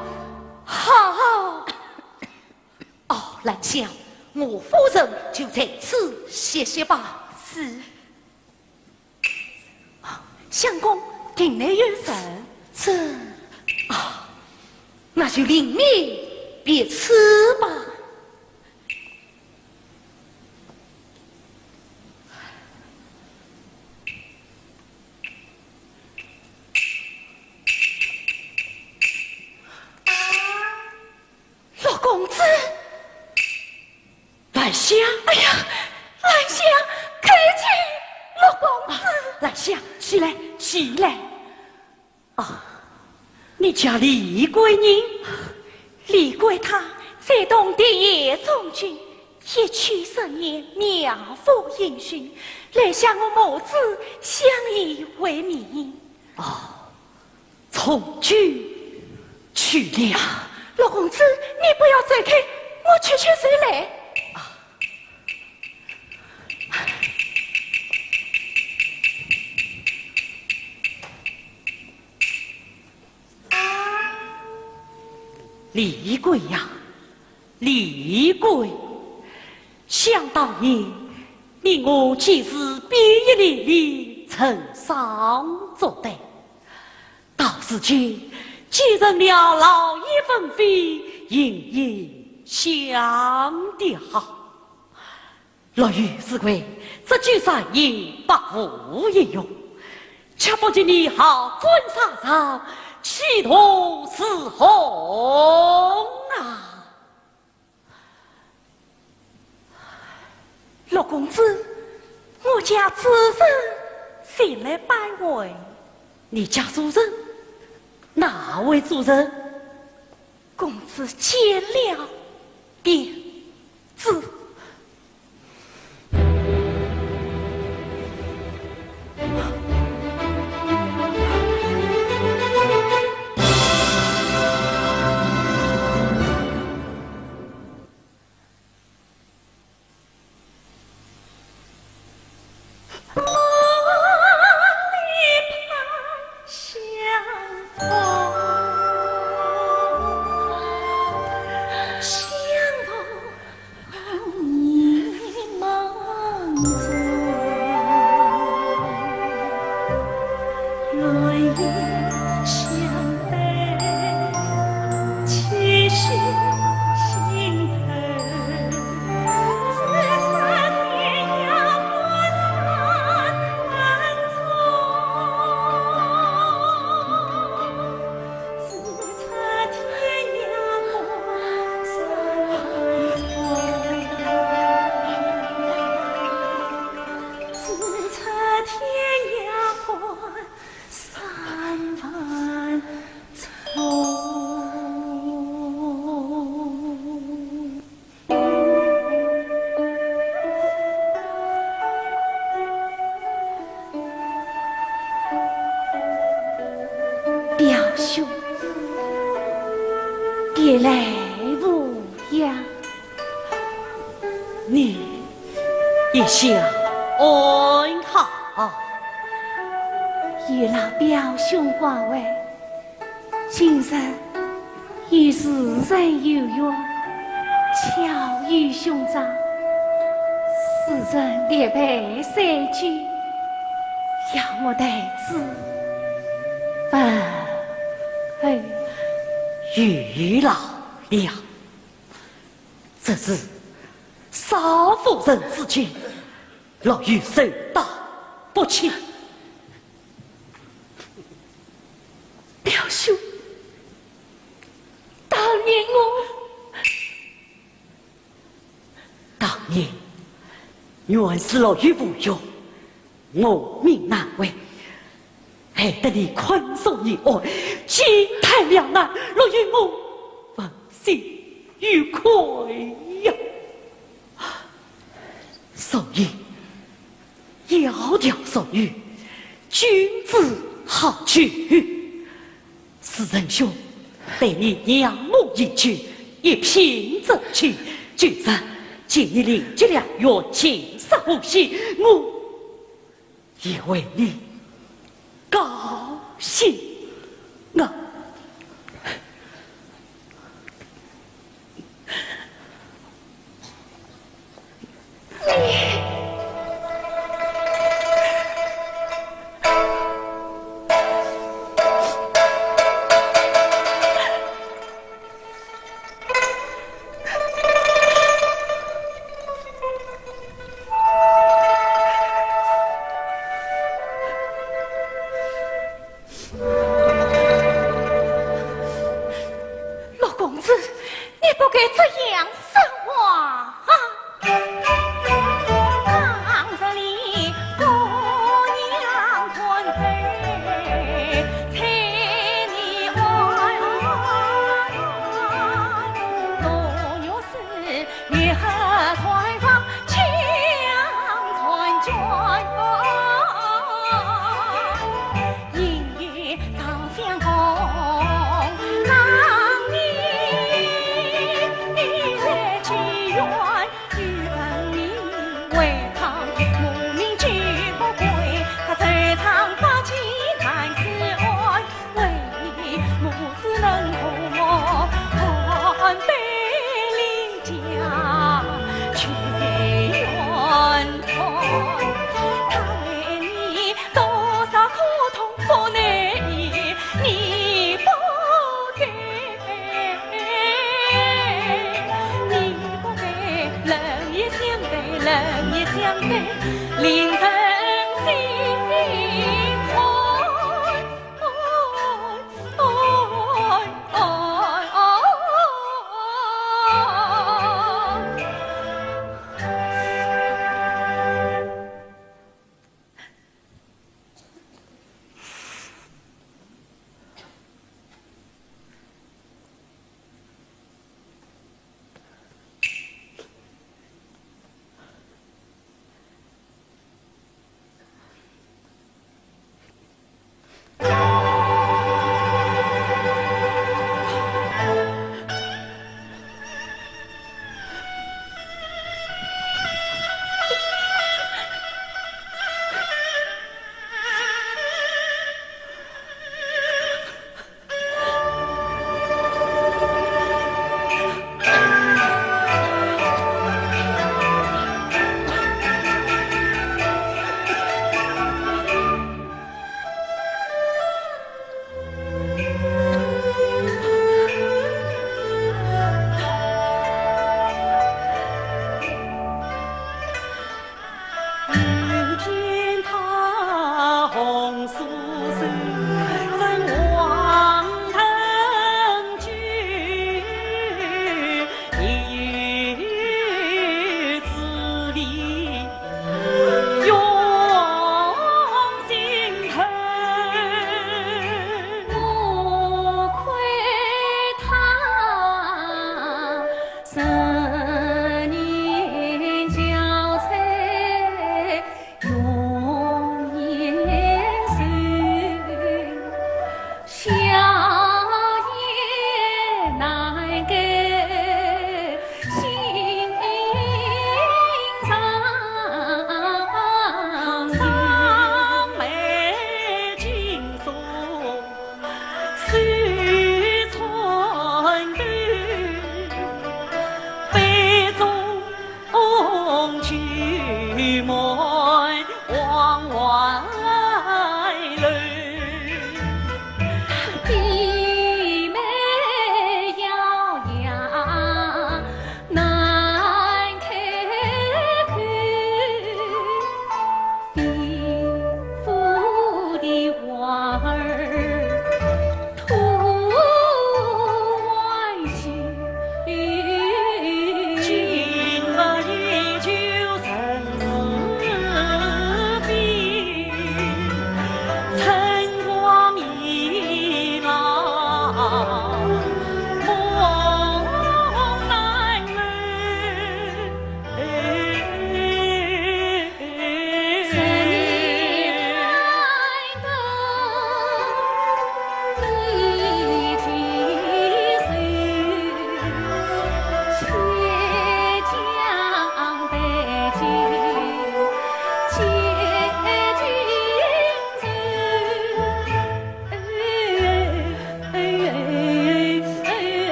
好。哦，兰香，我夫人就在此歇息吧。是。 相公，亭内有人。这，啊，那就另觅别处吧。 陆公子。兰香。哎呀，兰香，快请陆公公子。兰香，起来，起来。啊，你家李贵呢？李贵他在东店中军，一去十年，妙不云寻，来向我母子相依为命。哦， 从军去了。陆公子，你不要走开，我去去就来。啊。李贵呀，李贵，想当年，你我几次比翼连理，成双作对。 到如今，既成了老友分飞，形影相吊。陆羽是为这句善言百无一用，却不及你好尊上上，气度如虹啊！ 陆公子，我家主人前来拜会。你家主人？哪位主人？公子见了便知。 表兄，别来无恙。你一向安好？有劳表兄关怀。 今日与时人有约，巧遇兄长，时人列备三酒，邀我待之，问候。有劳了。这是少夫人之敬， 陆羽受打不轻。表兄，当年我，当年原是陆羽无用，我命难违，害得你困守延安，进退两难，陆羽我问心有愧呀。 所以，窈窕淑女，君子好逑。时人兄对你仰慕已久，一品真情，今日见你临绝了，愿琴瑟和弦，我 也为你高兴啊。陆公子，你不该这样说话啊！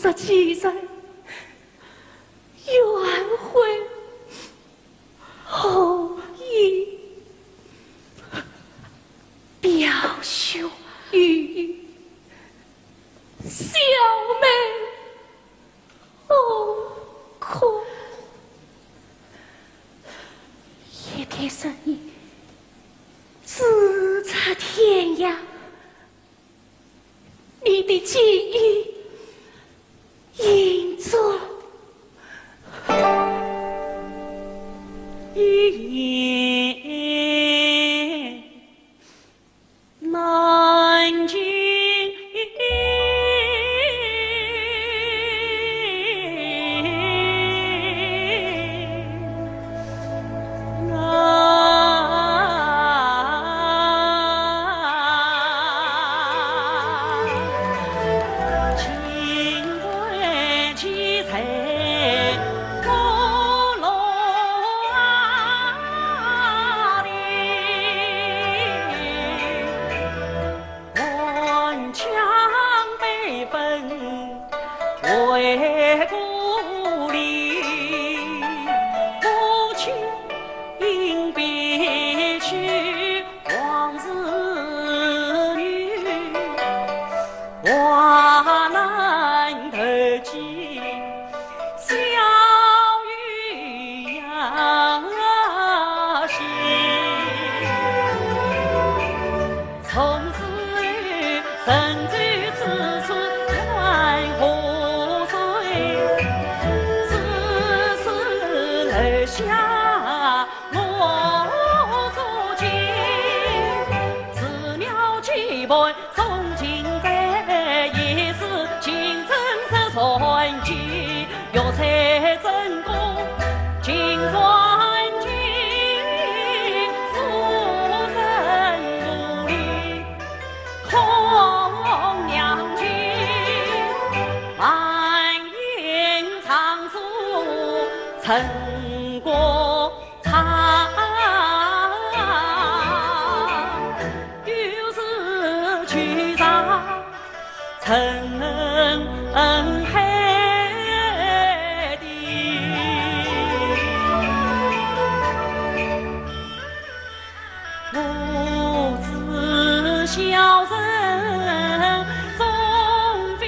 十几人，冤魂何以？表兄与小妹何苦？一片声音，直彻天涯。 你的记忆影中，一眼难尽。 还乡悲愤为故里，母亲别去望子女，患难投寄 小雨呀，是从此神州之处万河水，此次留下我足迹，寺庙祭拜 送金簪，也是金簪是传奇，玉簪真功金传奇，书生无力空娘亲，满眼长处成国 唱，又是去上成海的。我知小人终非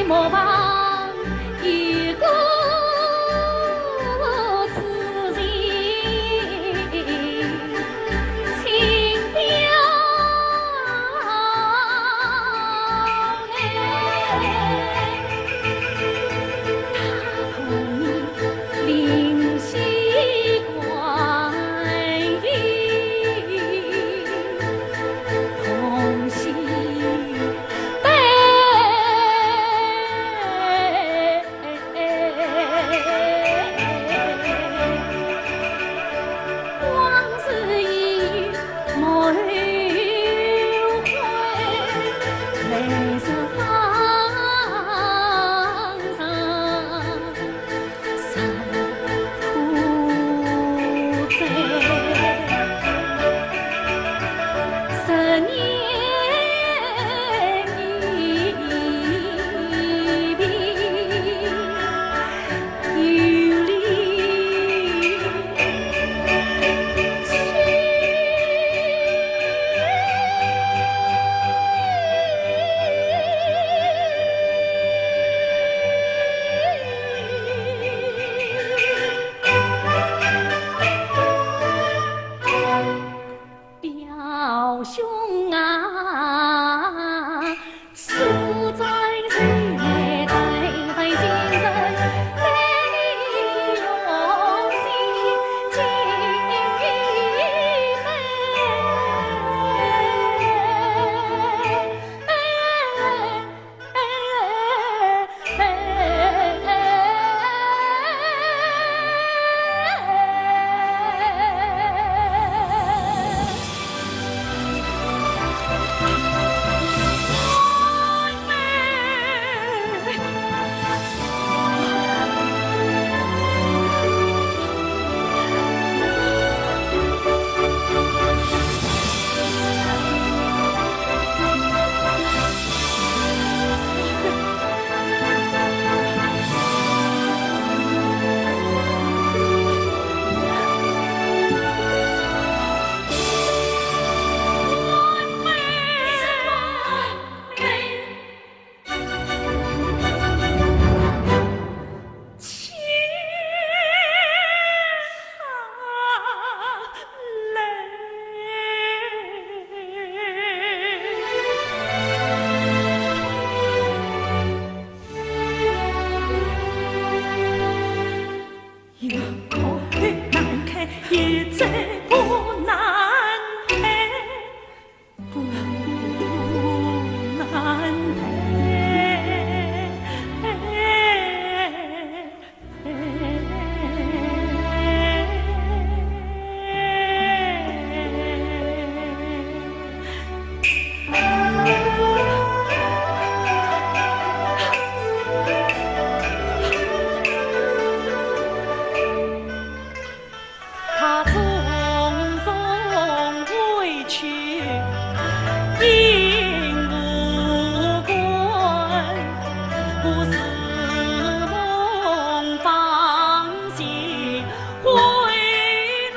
莫忘一个自己亲表妹。他同你灵犀关于同心 悲。往事已莫回，泪水方长。 表兄啊， 他匆匆归去，应无归。不似梦方醒，回难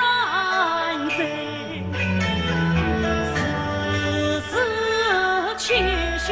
追。思思期许，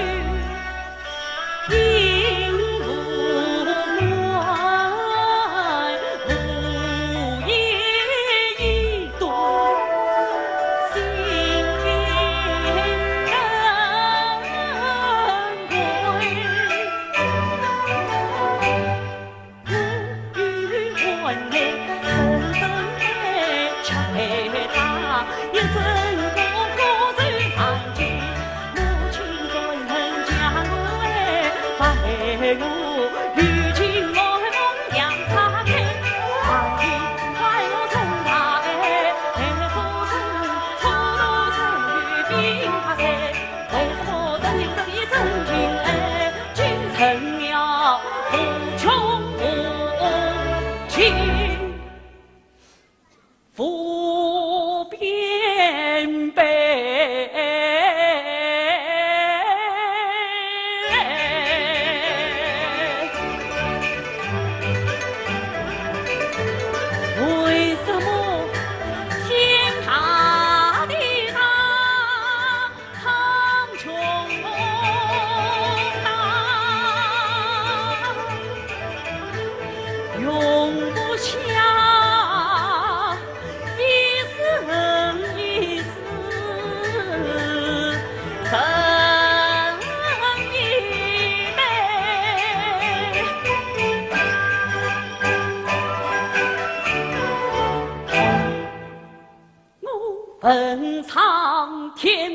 问苍天，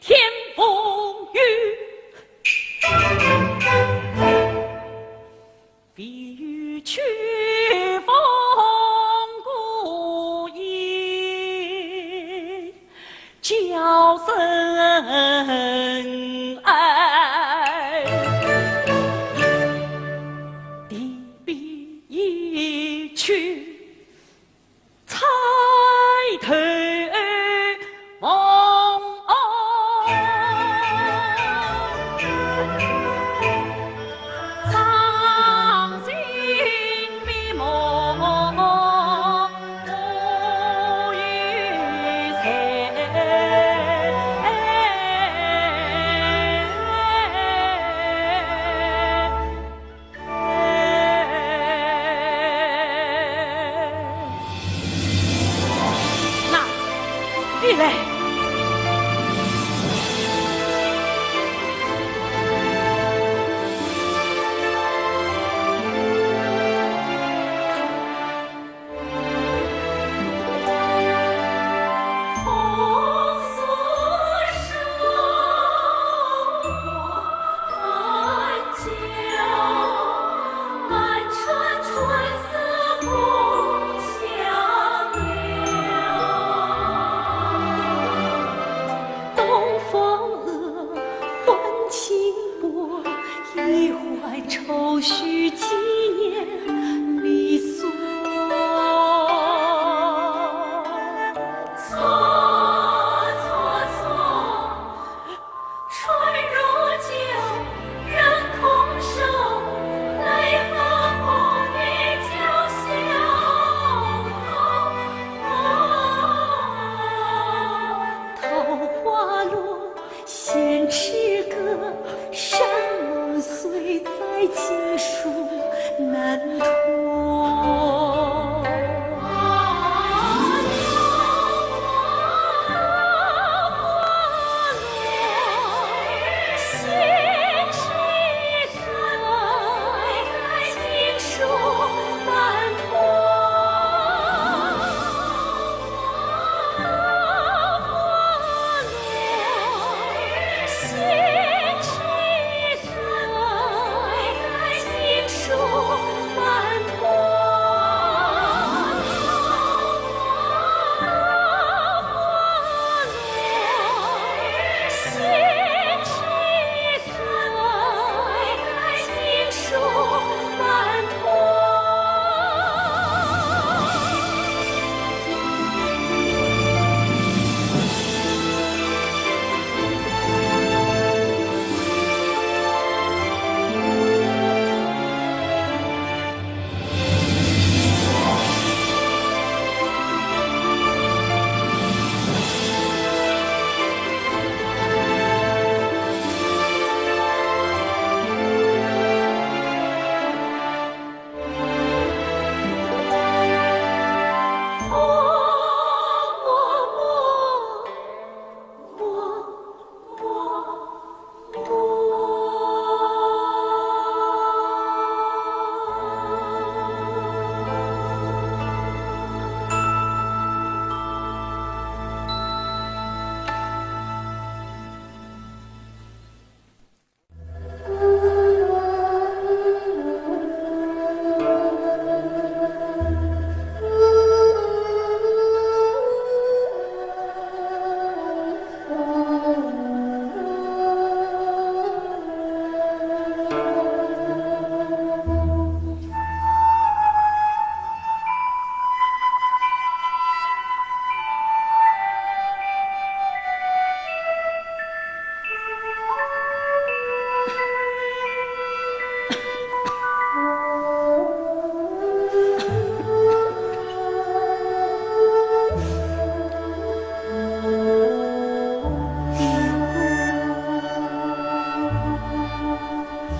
天不语，唯有秋风孤影，叫声哀。地边一去 钗头梦，伤心面目无余彩。 那，你来。东风和，欢情薄，一怀愁绪，几年离索。错，错，错。 春如酒，人空瘦，奈何不与酒消愁。桃花落，闲痴歌，山盟虽在，锦书难托。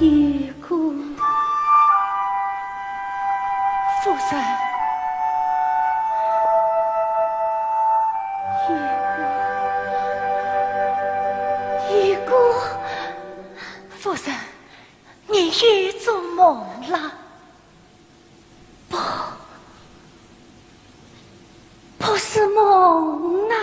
一个，夫人，一个，一个，夫人，你又做梦了？不，不是梦啊。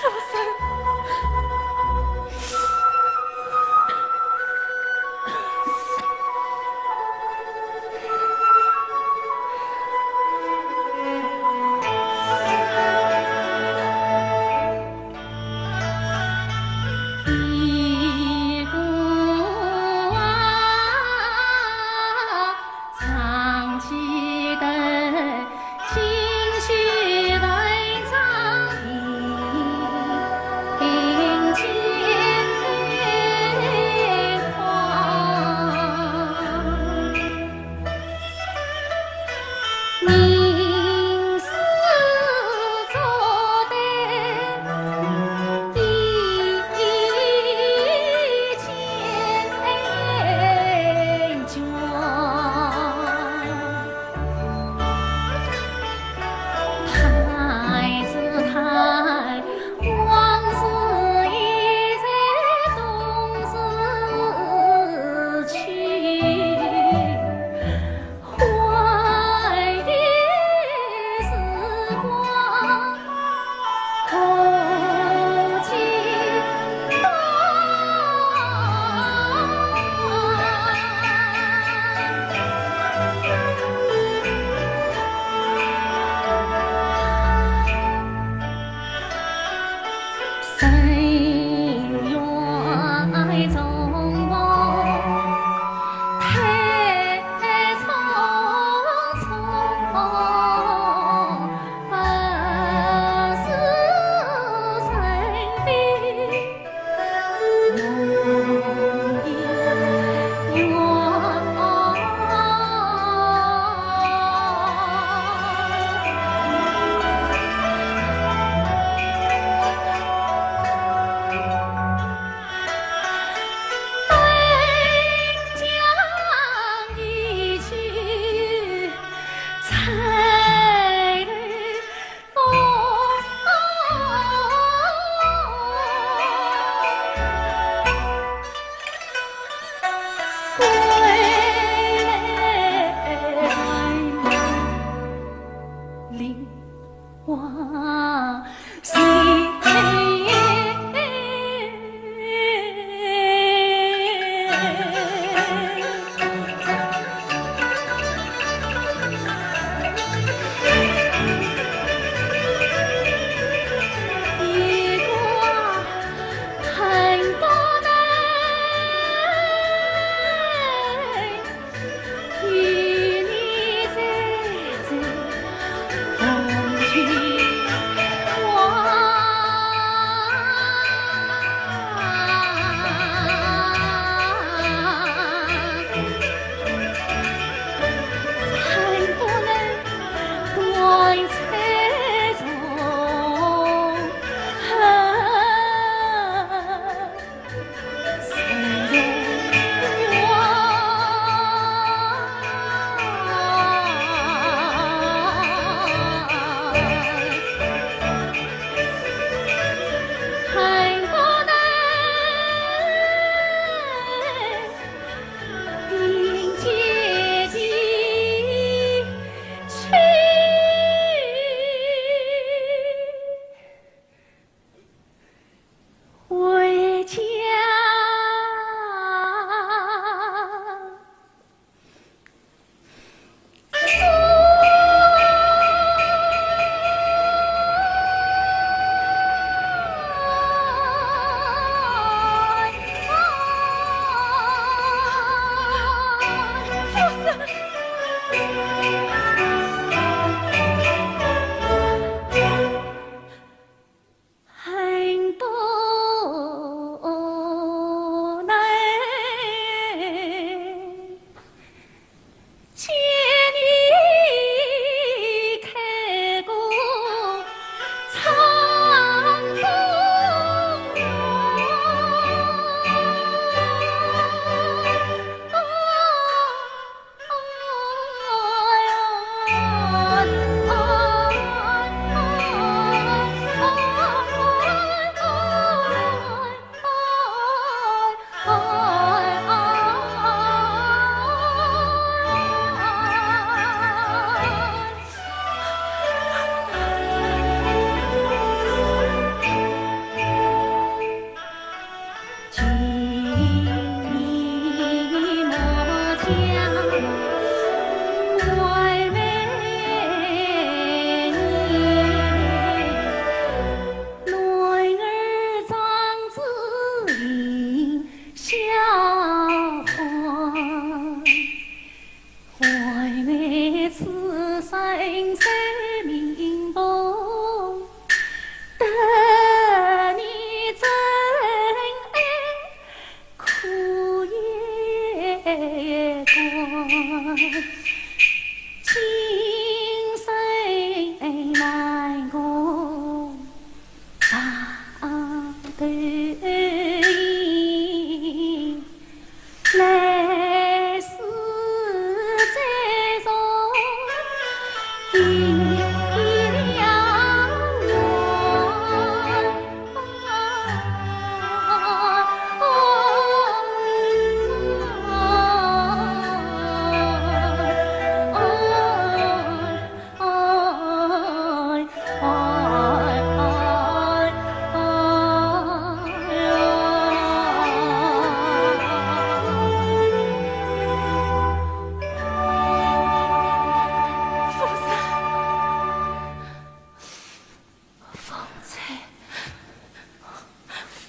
大人。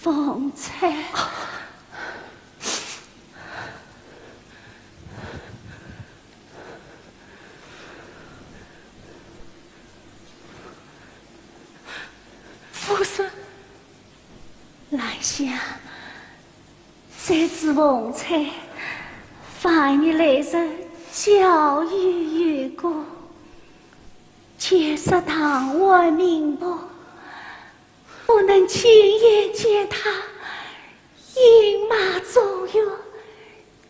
凤钗。夫人。兰香，这次凤钗万一来日巧遇冤家， 见识堂外名薄，不能亲眼见她饮马中药，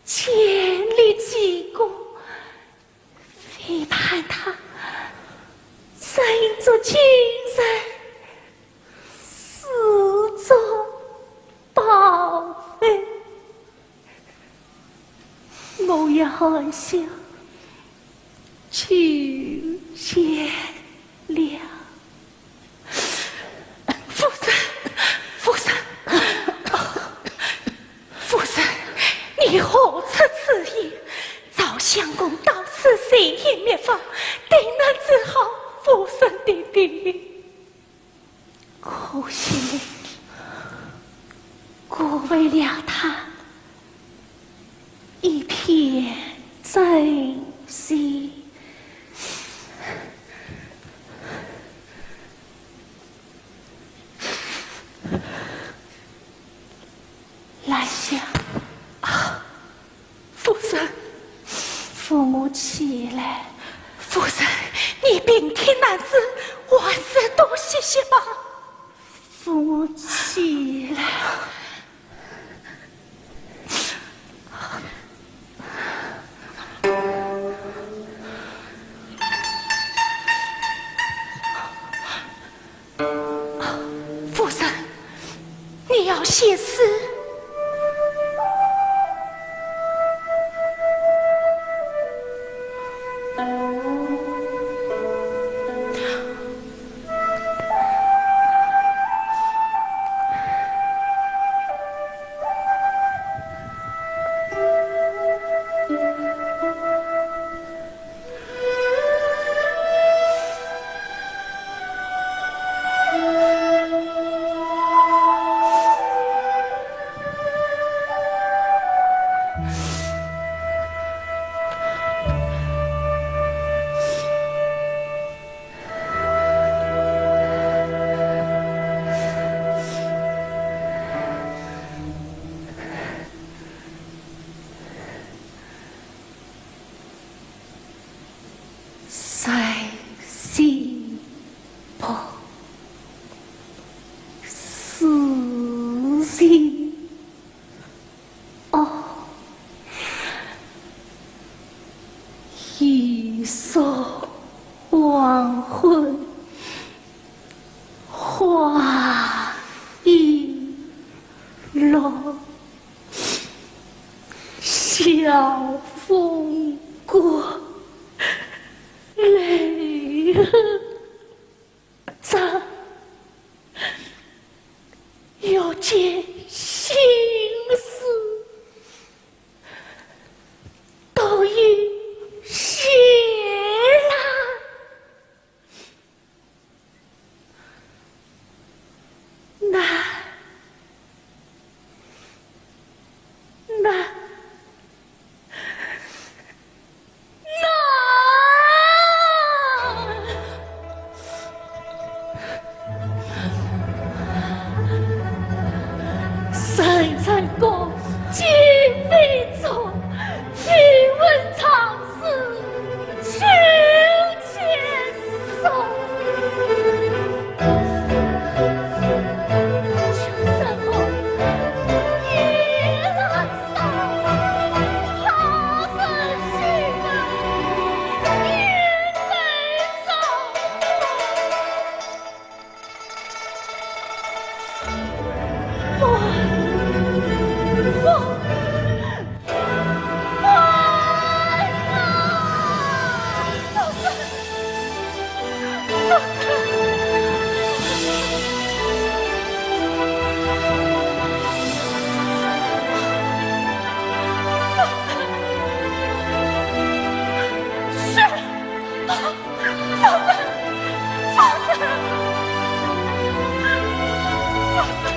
千里之功，唯盼她生做今日 世中宝贝。我也含笑求谢了。夫人，夫人，夫人，你何出此言？赵相公到此寻医觅方，定能治好夫人的病。 可惜了，辜负了他一片真心。 兰香。啊，夫人。扶我起来。夫人，你病体难支，还是多歇歇吧。扶我起来。 夫人，你要歇息。人心薄，世情恶，一宿黄昏花已落。 晓风过，泪痕沾，欲笺心事，都已斜烂。 那，那，那，人在宫，金杯中，一问长 是秋千送。秋声红，夜来霜，好人须问，夜来霜。 放手！放手！放手！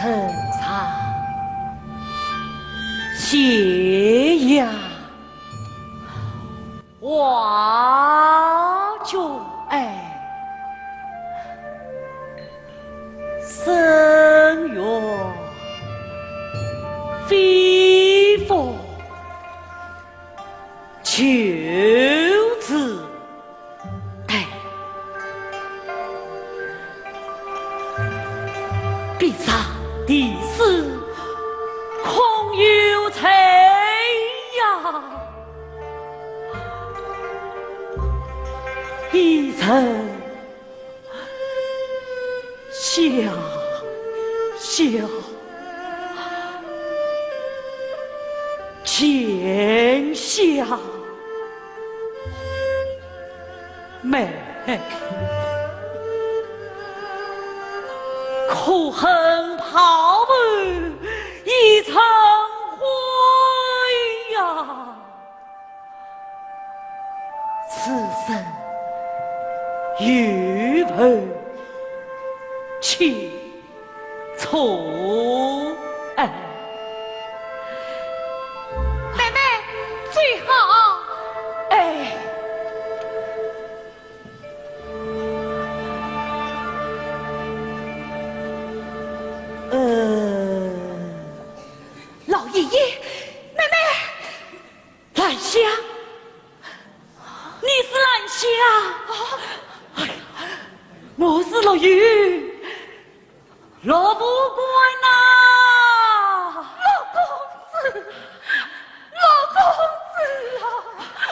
臣上谢呀。 华君哎，深院飞凤，求子哎。 匕首题诗，空有罪呀。一人笑笑，见笑 美，可恨抛弃一场婚呀。此生有份情 错哎。妹妹，最好。哎。呃。老爷爷，妹妹。 兰香，你是兰香？啊，哎呀，我是陆羽，陆副官呐。陆公子，陆公子啊！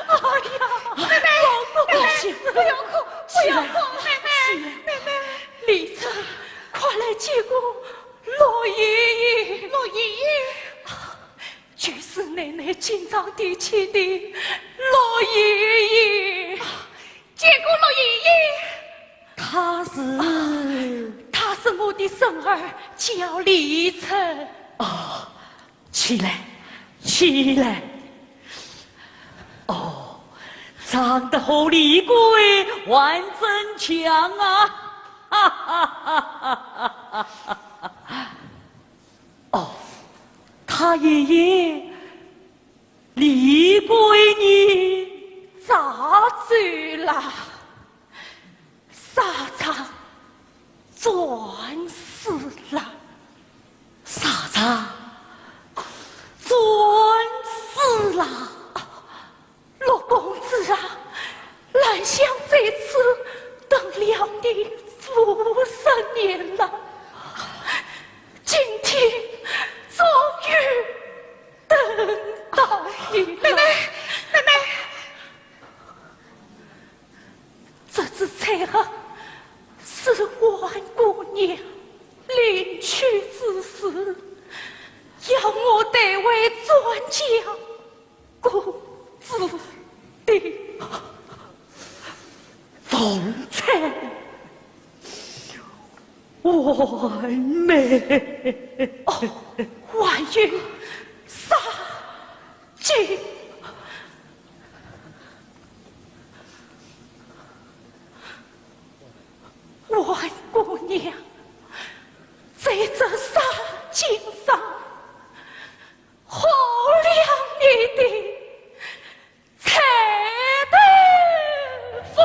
哎呀，妹妹，陆公子，不要哭，不要哭，妹妹，妹妹。李策，快来见过陆爷爷。陆爷爷。 就是奶奶经常提起的陆爷爷。见过陆爷爷。他是？啊，他是我的孙儿，叫李策。哦，起来，起来。哦，长得和李贵还真像啊！哈哈哈哈哈哈！ 哦，他爷爷李贵呢？早走了，沙场战死了。沙场战死了？ 陆公子啊，兰香在此等了你五十年了，今天终于等到你了。妹妹，妹妹。这只彩盒是万姑娘临去之时，要我代为转交 公子的。凤钗，完美。哦，还有纱巾。万姑娘，在这纱巾上 糊了你的彩豆腐。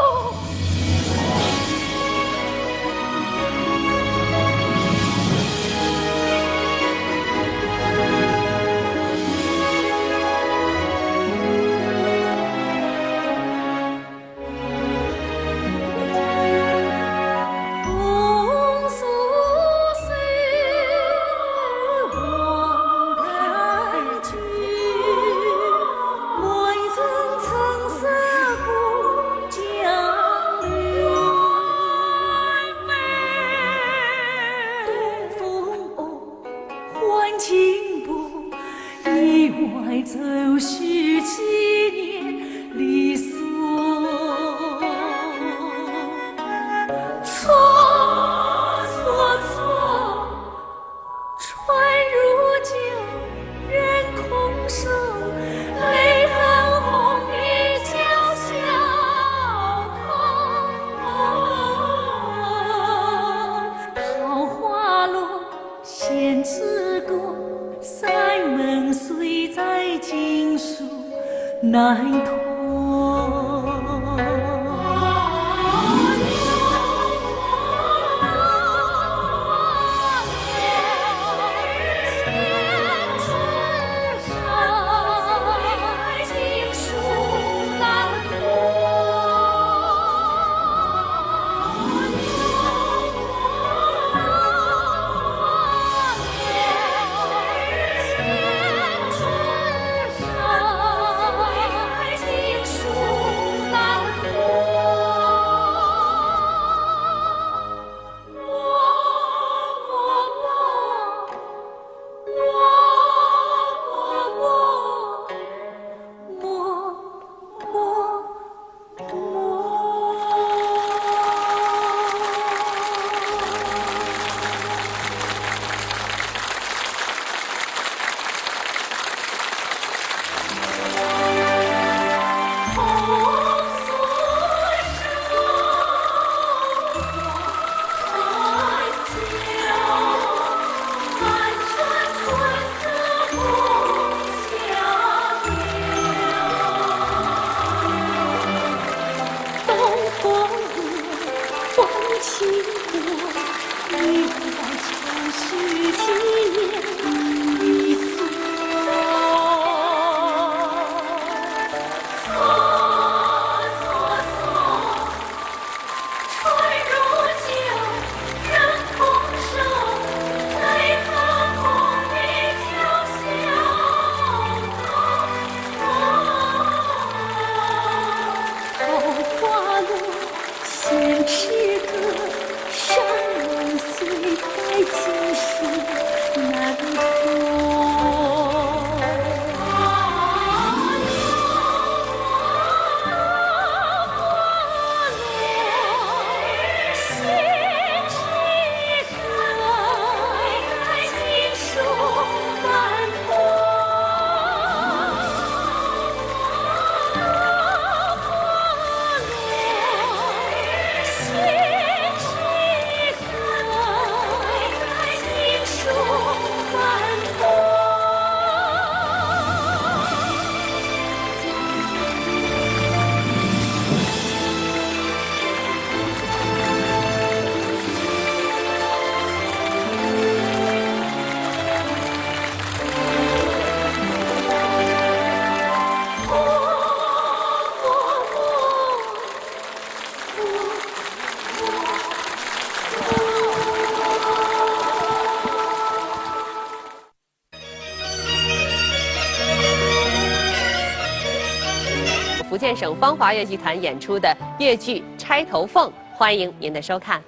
福建省芳华越剧团演出的越剧《钗头凤》，欢迎您的收看。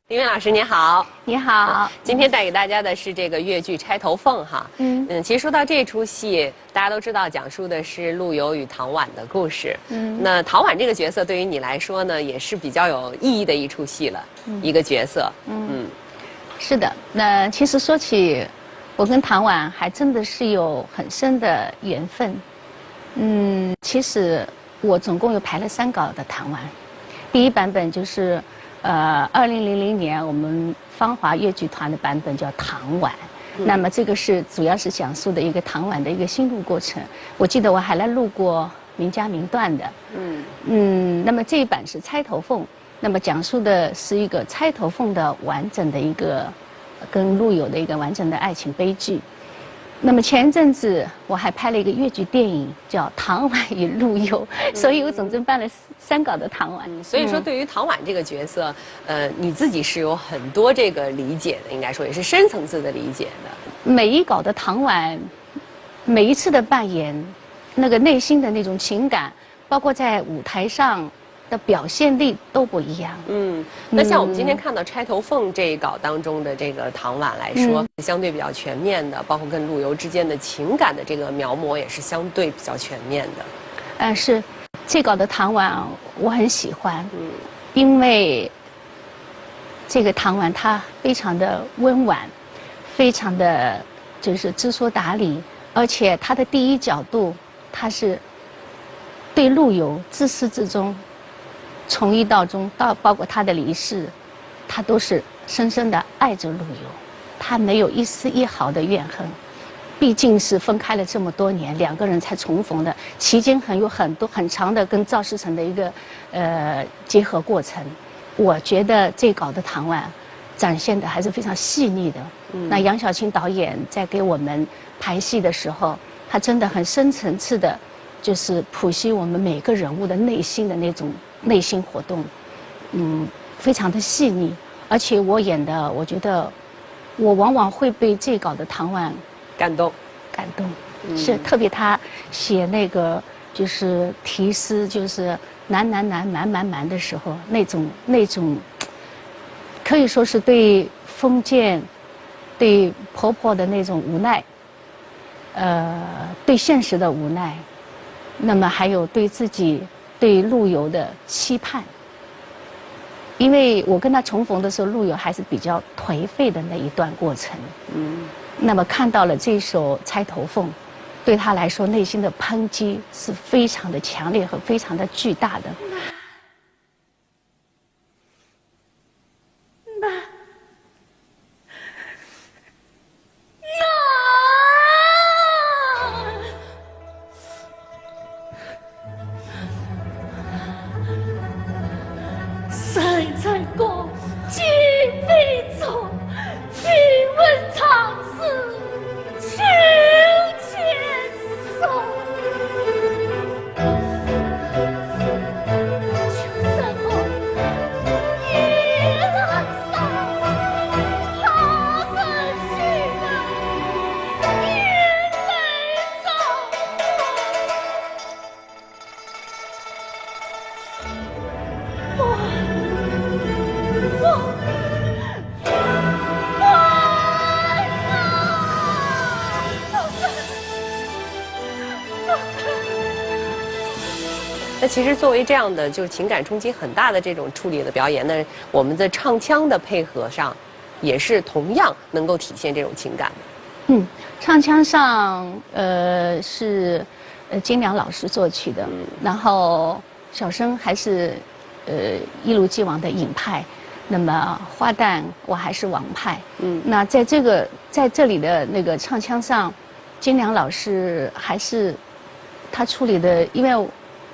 林云老师，您好。你好。今天带给大家的是这个越剧《钗头凤》哈。嗯。嗯，其实说到这出戏，大家都知道讲述的是陆游与唐婉的故事。嗯。那唐婉这个角色对于你来说呢，也是比较有意义的一出戏了，嗯。一个角色。嗯。嗯。是的，那其实说起我跟唐婉还真的是有很深的缘分。嗯，其实我总共有排了三稿的唐婉。第一版本就是，呃，二零零零年我们芳华越剧团的版本叫唐婉。嗯。那么这个是主要是讲述的一个唐婉的一个心路过程。我记得我还来录过名家名段的。嗯。嗯，那么这一版是《钗头凤》，那么讲述的是一个钗头凤的完整的一个跟陆游的一个完整的爱情悲剧。那么前一阵子我还拍了一个越剧电影，叫《唐婉与陆游》，嗯。所以我总共扮了三稿的唐婉。嗯，所以说对于唐婉这个角色，嗯。呃，你自己是有很多这个理解的，应该说也是深层次的理解的。每一稿的唐婉，每一次的扮演，那个内心的那种情感，包括在舞台上的表现力都不一样。嗯，那像我们今天看到《钗头凤》这一稿当中的这个唐婉来说，嗯。相对比较全面的，包括跟陆游之间的情感的这个描摹也是相对比较全面的。呃，是，这稿的唐婉我很喜欢，嗯。因为这个唐婉她非常的温婉，非常的就是知书达理，而且他的第一角度，他是对陆游自始至终，从一到终到包括他的离世，他都是深深的爱着陆游，他没有一丝一毫的怨恨。毕竟是分开了这么多年，两个人才重逢的，期间很有很多很长的跟赵世成的一个呃结合过程。我觉得这稿的唐婉展现的还是非常细腻的。那杨晓卿导演在给我们排戏的时候，他真的很深层次的，就是剖析我们每个人物的内心的那种内心活动，嗯，非常的细腻。而且我演的，我觉得我往往会被这稿的唐婉感动。感动，是特别他写那个就是题诗，就是难难难难难难的时候，那种那种，可以说是对封建、对婆婆的那种无奈，呃，对现实的无奈，那么还有对自己、对陆游的期盼。因为我跟他重逢的时候，陆游还是比较颓废的那一段过程。嗯，那么看到了这首《钗头凤》，对他来说内心的抨击是非常的强烈和非常的巨大的。那，那。 人在高，今非昨，听闻常事，秋千送。秋声红，夜郎伤，他人许愿，云来照。 那其实作为这样的就是情感冲击很大的这种处理的表演，那我们在唱腔的配合上，也是同样能够体现这种情感的。嗯，唱腔上，呃，是呃金良老师作曲的，然后小生还是呃一如既往的尹派，那么花旦我还是王派。嗯，那在这个在这里的那个唱腔上，金良老师还是他处理的，因为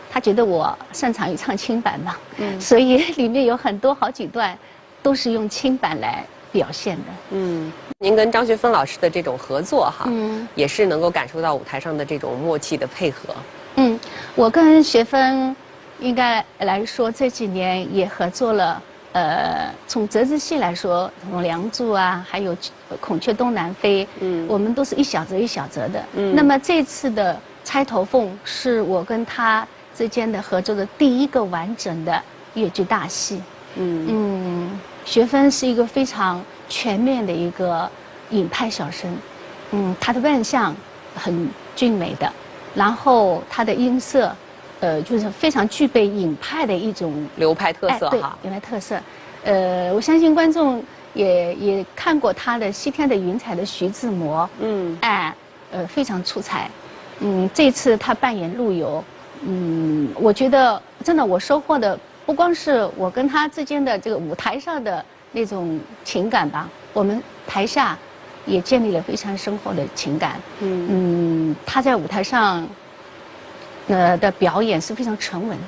他觉得我擅长于唱清板嘛，嗯，所以里面有很多好几段都是用清板来表现的。嗯，您跟张学芬老师的这种合作哈，嗯，也是能够感受到舞台上的这种默契的配合。嗯，我跟学芬应该来说这几年也合作了，呃，从折子戏来说，从《梁祝》啊，还有《孔雀东南飞》，嗯，我们都是一小折一小折的。嗯，那么这次的《钗头凤》是我跟她之间的合作的第一个完整的越剧大戏。嗯，学芬是一个非常全面的一个尹派小生，嗯，她的扮相很俊美的，然后她的音色，呃，就是非常具备尹派的一种流派特色哈。哎，对，尹派特色。呃，我相信观众也也看过她的《西天的云彩》的徐志摩，嗯，哎，呃，非常出彩。嗯，这次她扮演陆游，嗯，我觉得真的我收获的不光是我跟她之间的这个舞台上的那种情感吧，我们台下也建立了非常深厚的情感。嗯，她在舞台上，呃的表演是非常沉稳的，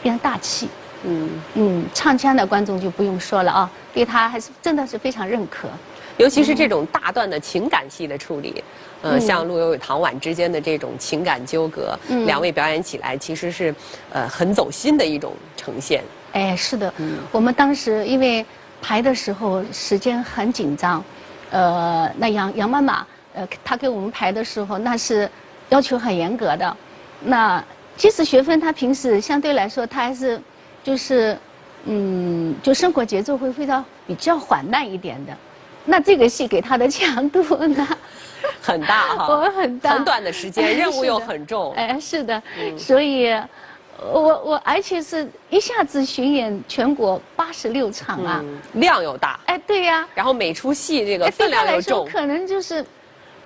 非常大气。嗯嗯，唱腔的观众就不用说了啊，对她还是真的是非常认可。尤其是这种大段的情感戏的处理，呃，像陆游与唐婉之间的这种情感纠葛，两位表演起来其实是呃很走心的一种呈现。哎，是的，我们当时因为排的时候时间很紧张，呃，那杨杨妈妈，呃，她给我们排的时候那是要求很严格的。那其实学芬她平时相对来说她还是就是嗯，就生活节奏会非常比较缓慢一点的。那这个戏给她的强度呢，很大哈，我很大，很短的时间，任务又很重。哎，是的，所以我我而且是一下子巡演全国八十六场啊，量又大，哎，对呀，然后每出戏这个分量又重，可能就是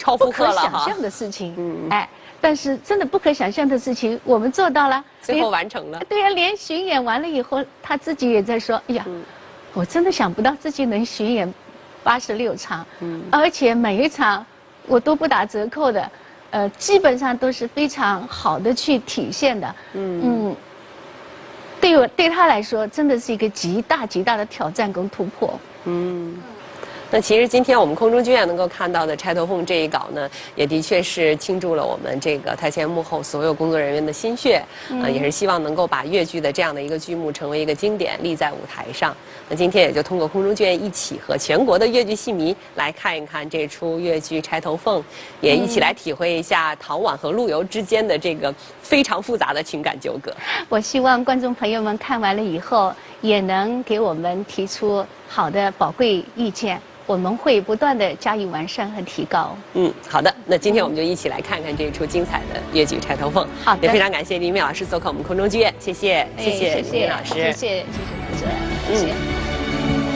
超负荷了哈。不可想象的事情，嗯，哎，但是真的不可想象的事情，我们做到了。最后完成了。对呀，连巡演完了以后，他自己也在说：“哎呀，我真的想不到自己能巡演八十六场，嗯，而且每一场我都不打折扣的，呃，基本上都是非常好的去体现的。”嗯，对我对他来说，真的是一个极大极大的挑战跟突破。那其实今天我们空中剧院能够看到的《钗头凤》这一稿呢，也的确是倾注了我们这个台前幕后所有工作人员的心血，啊，也是希望能够把越剧的这样的一个剧目成为一个经典，立在舞台上。那今天也就通过空中剧院一起和全国的越剧戏迷来看一看这出越剧《钗头凤》，也一起来体会一下陶婉和陆游之间的这个非常复杂的情感纠葛。我希望观众朋友们看完了以后，也能给我们提出好的宝贵意见，我们会不断的加以完善和提高。嗯，好的，那今天我们就一起来看看这一出精彩的越剧《钗头凤》。好的，也非常感谢林敏老师做客我们空中剧院，谢谢，哎谢谢谢林敏老师，谢谢谢谢谢谢，谢谢。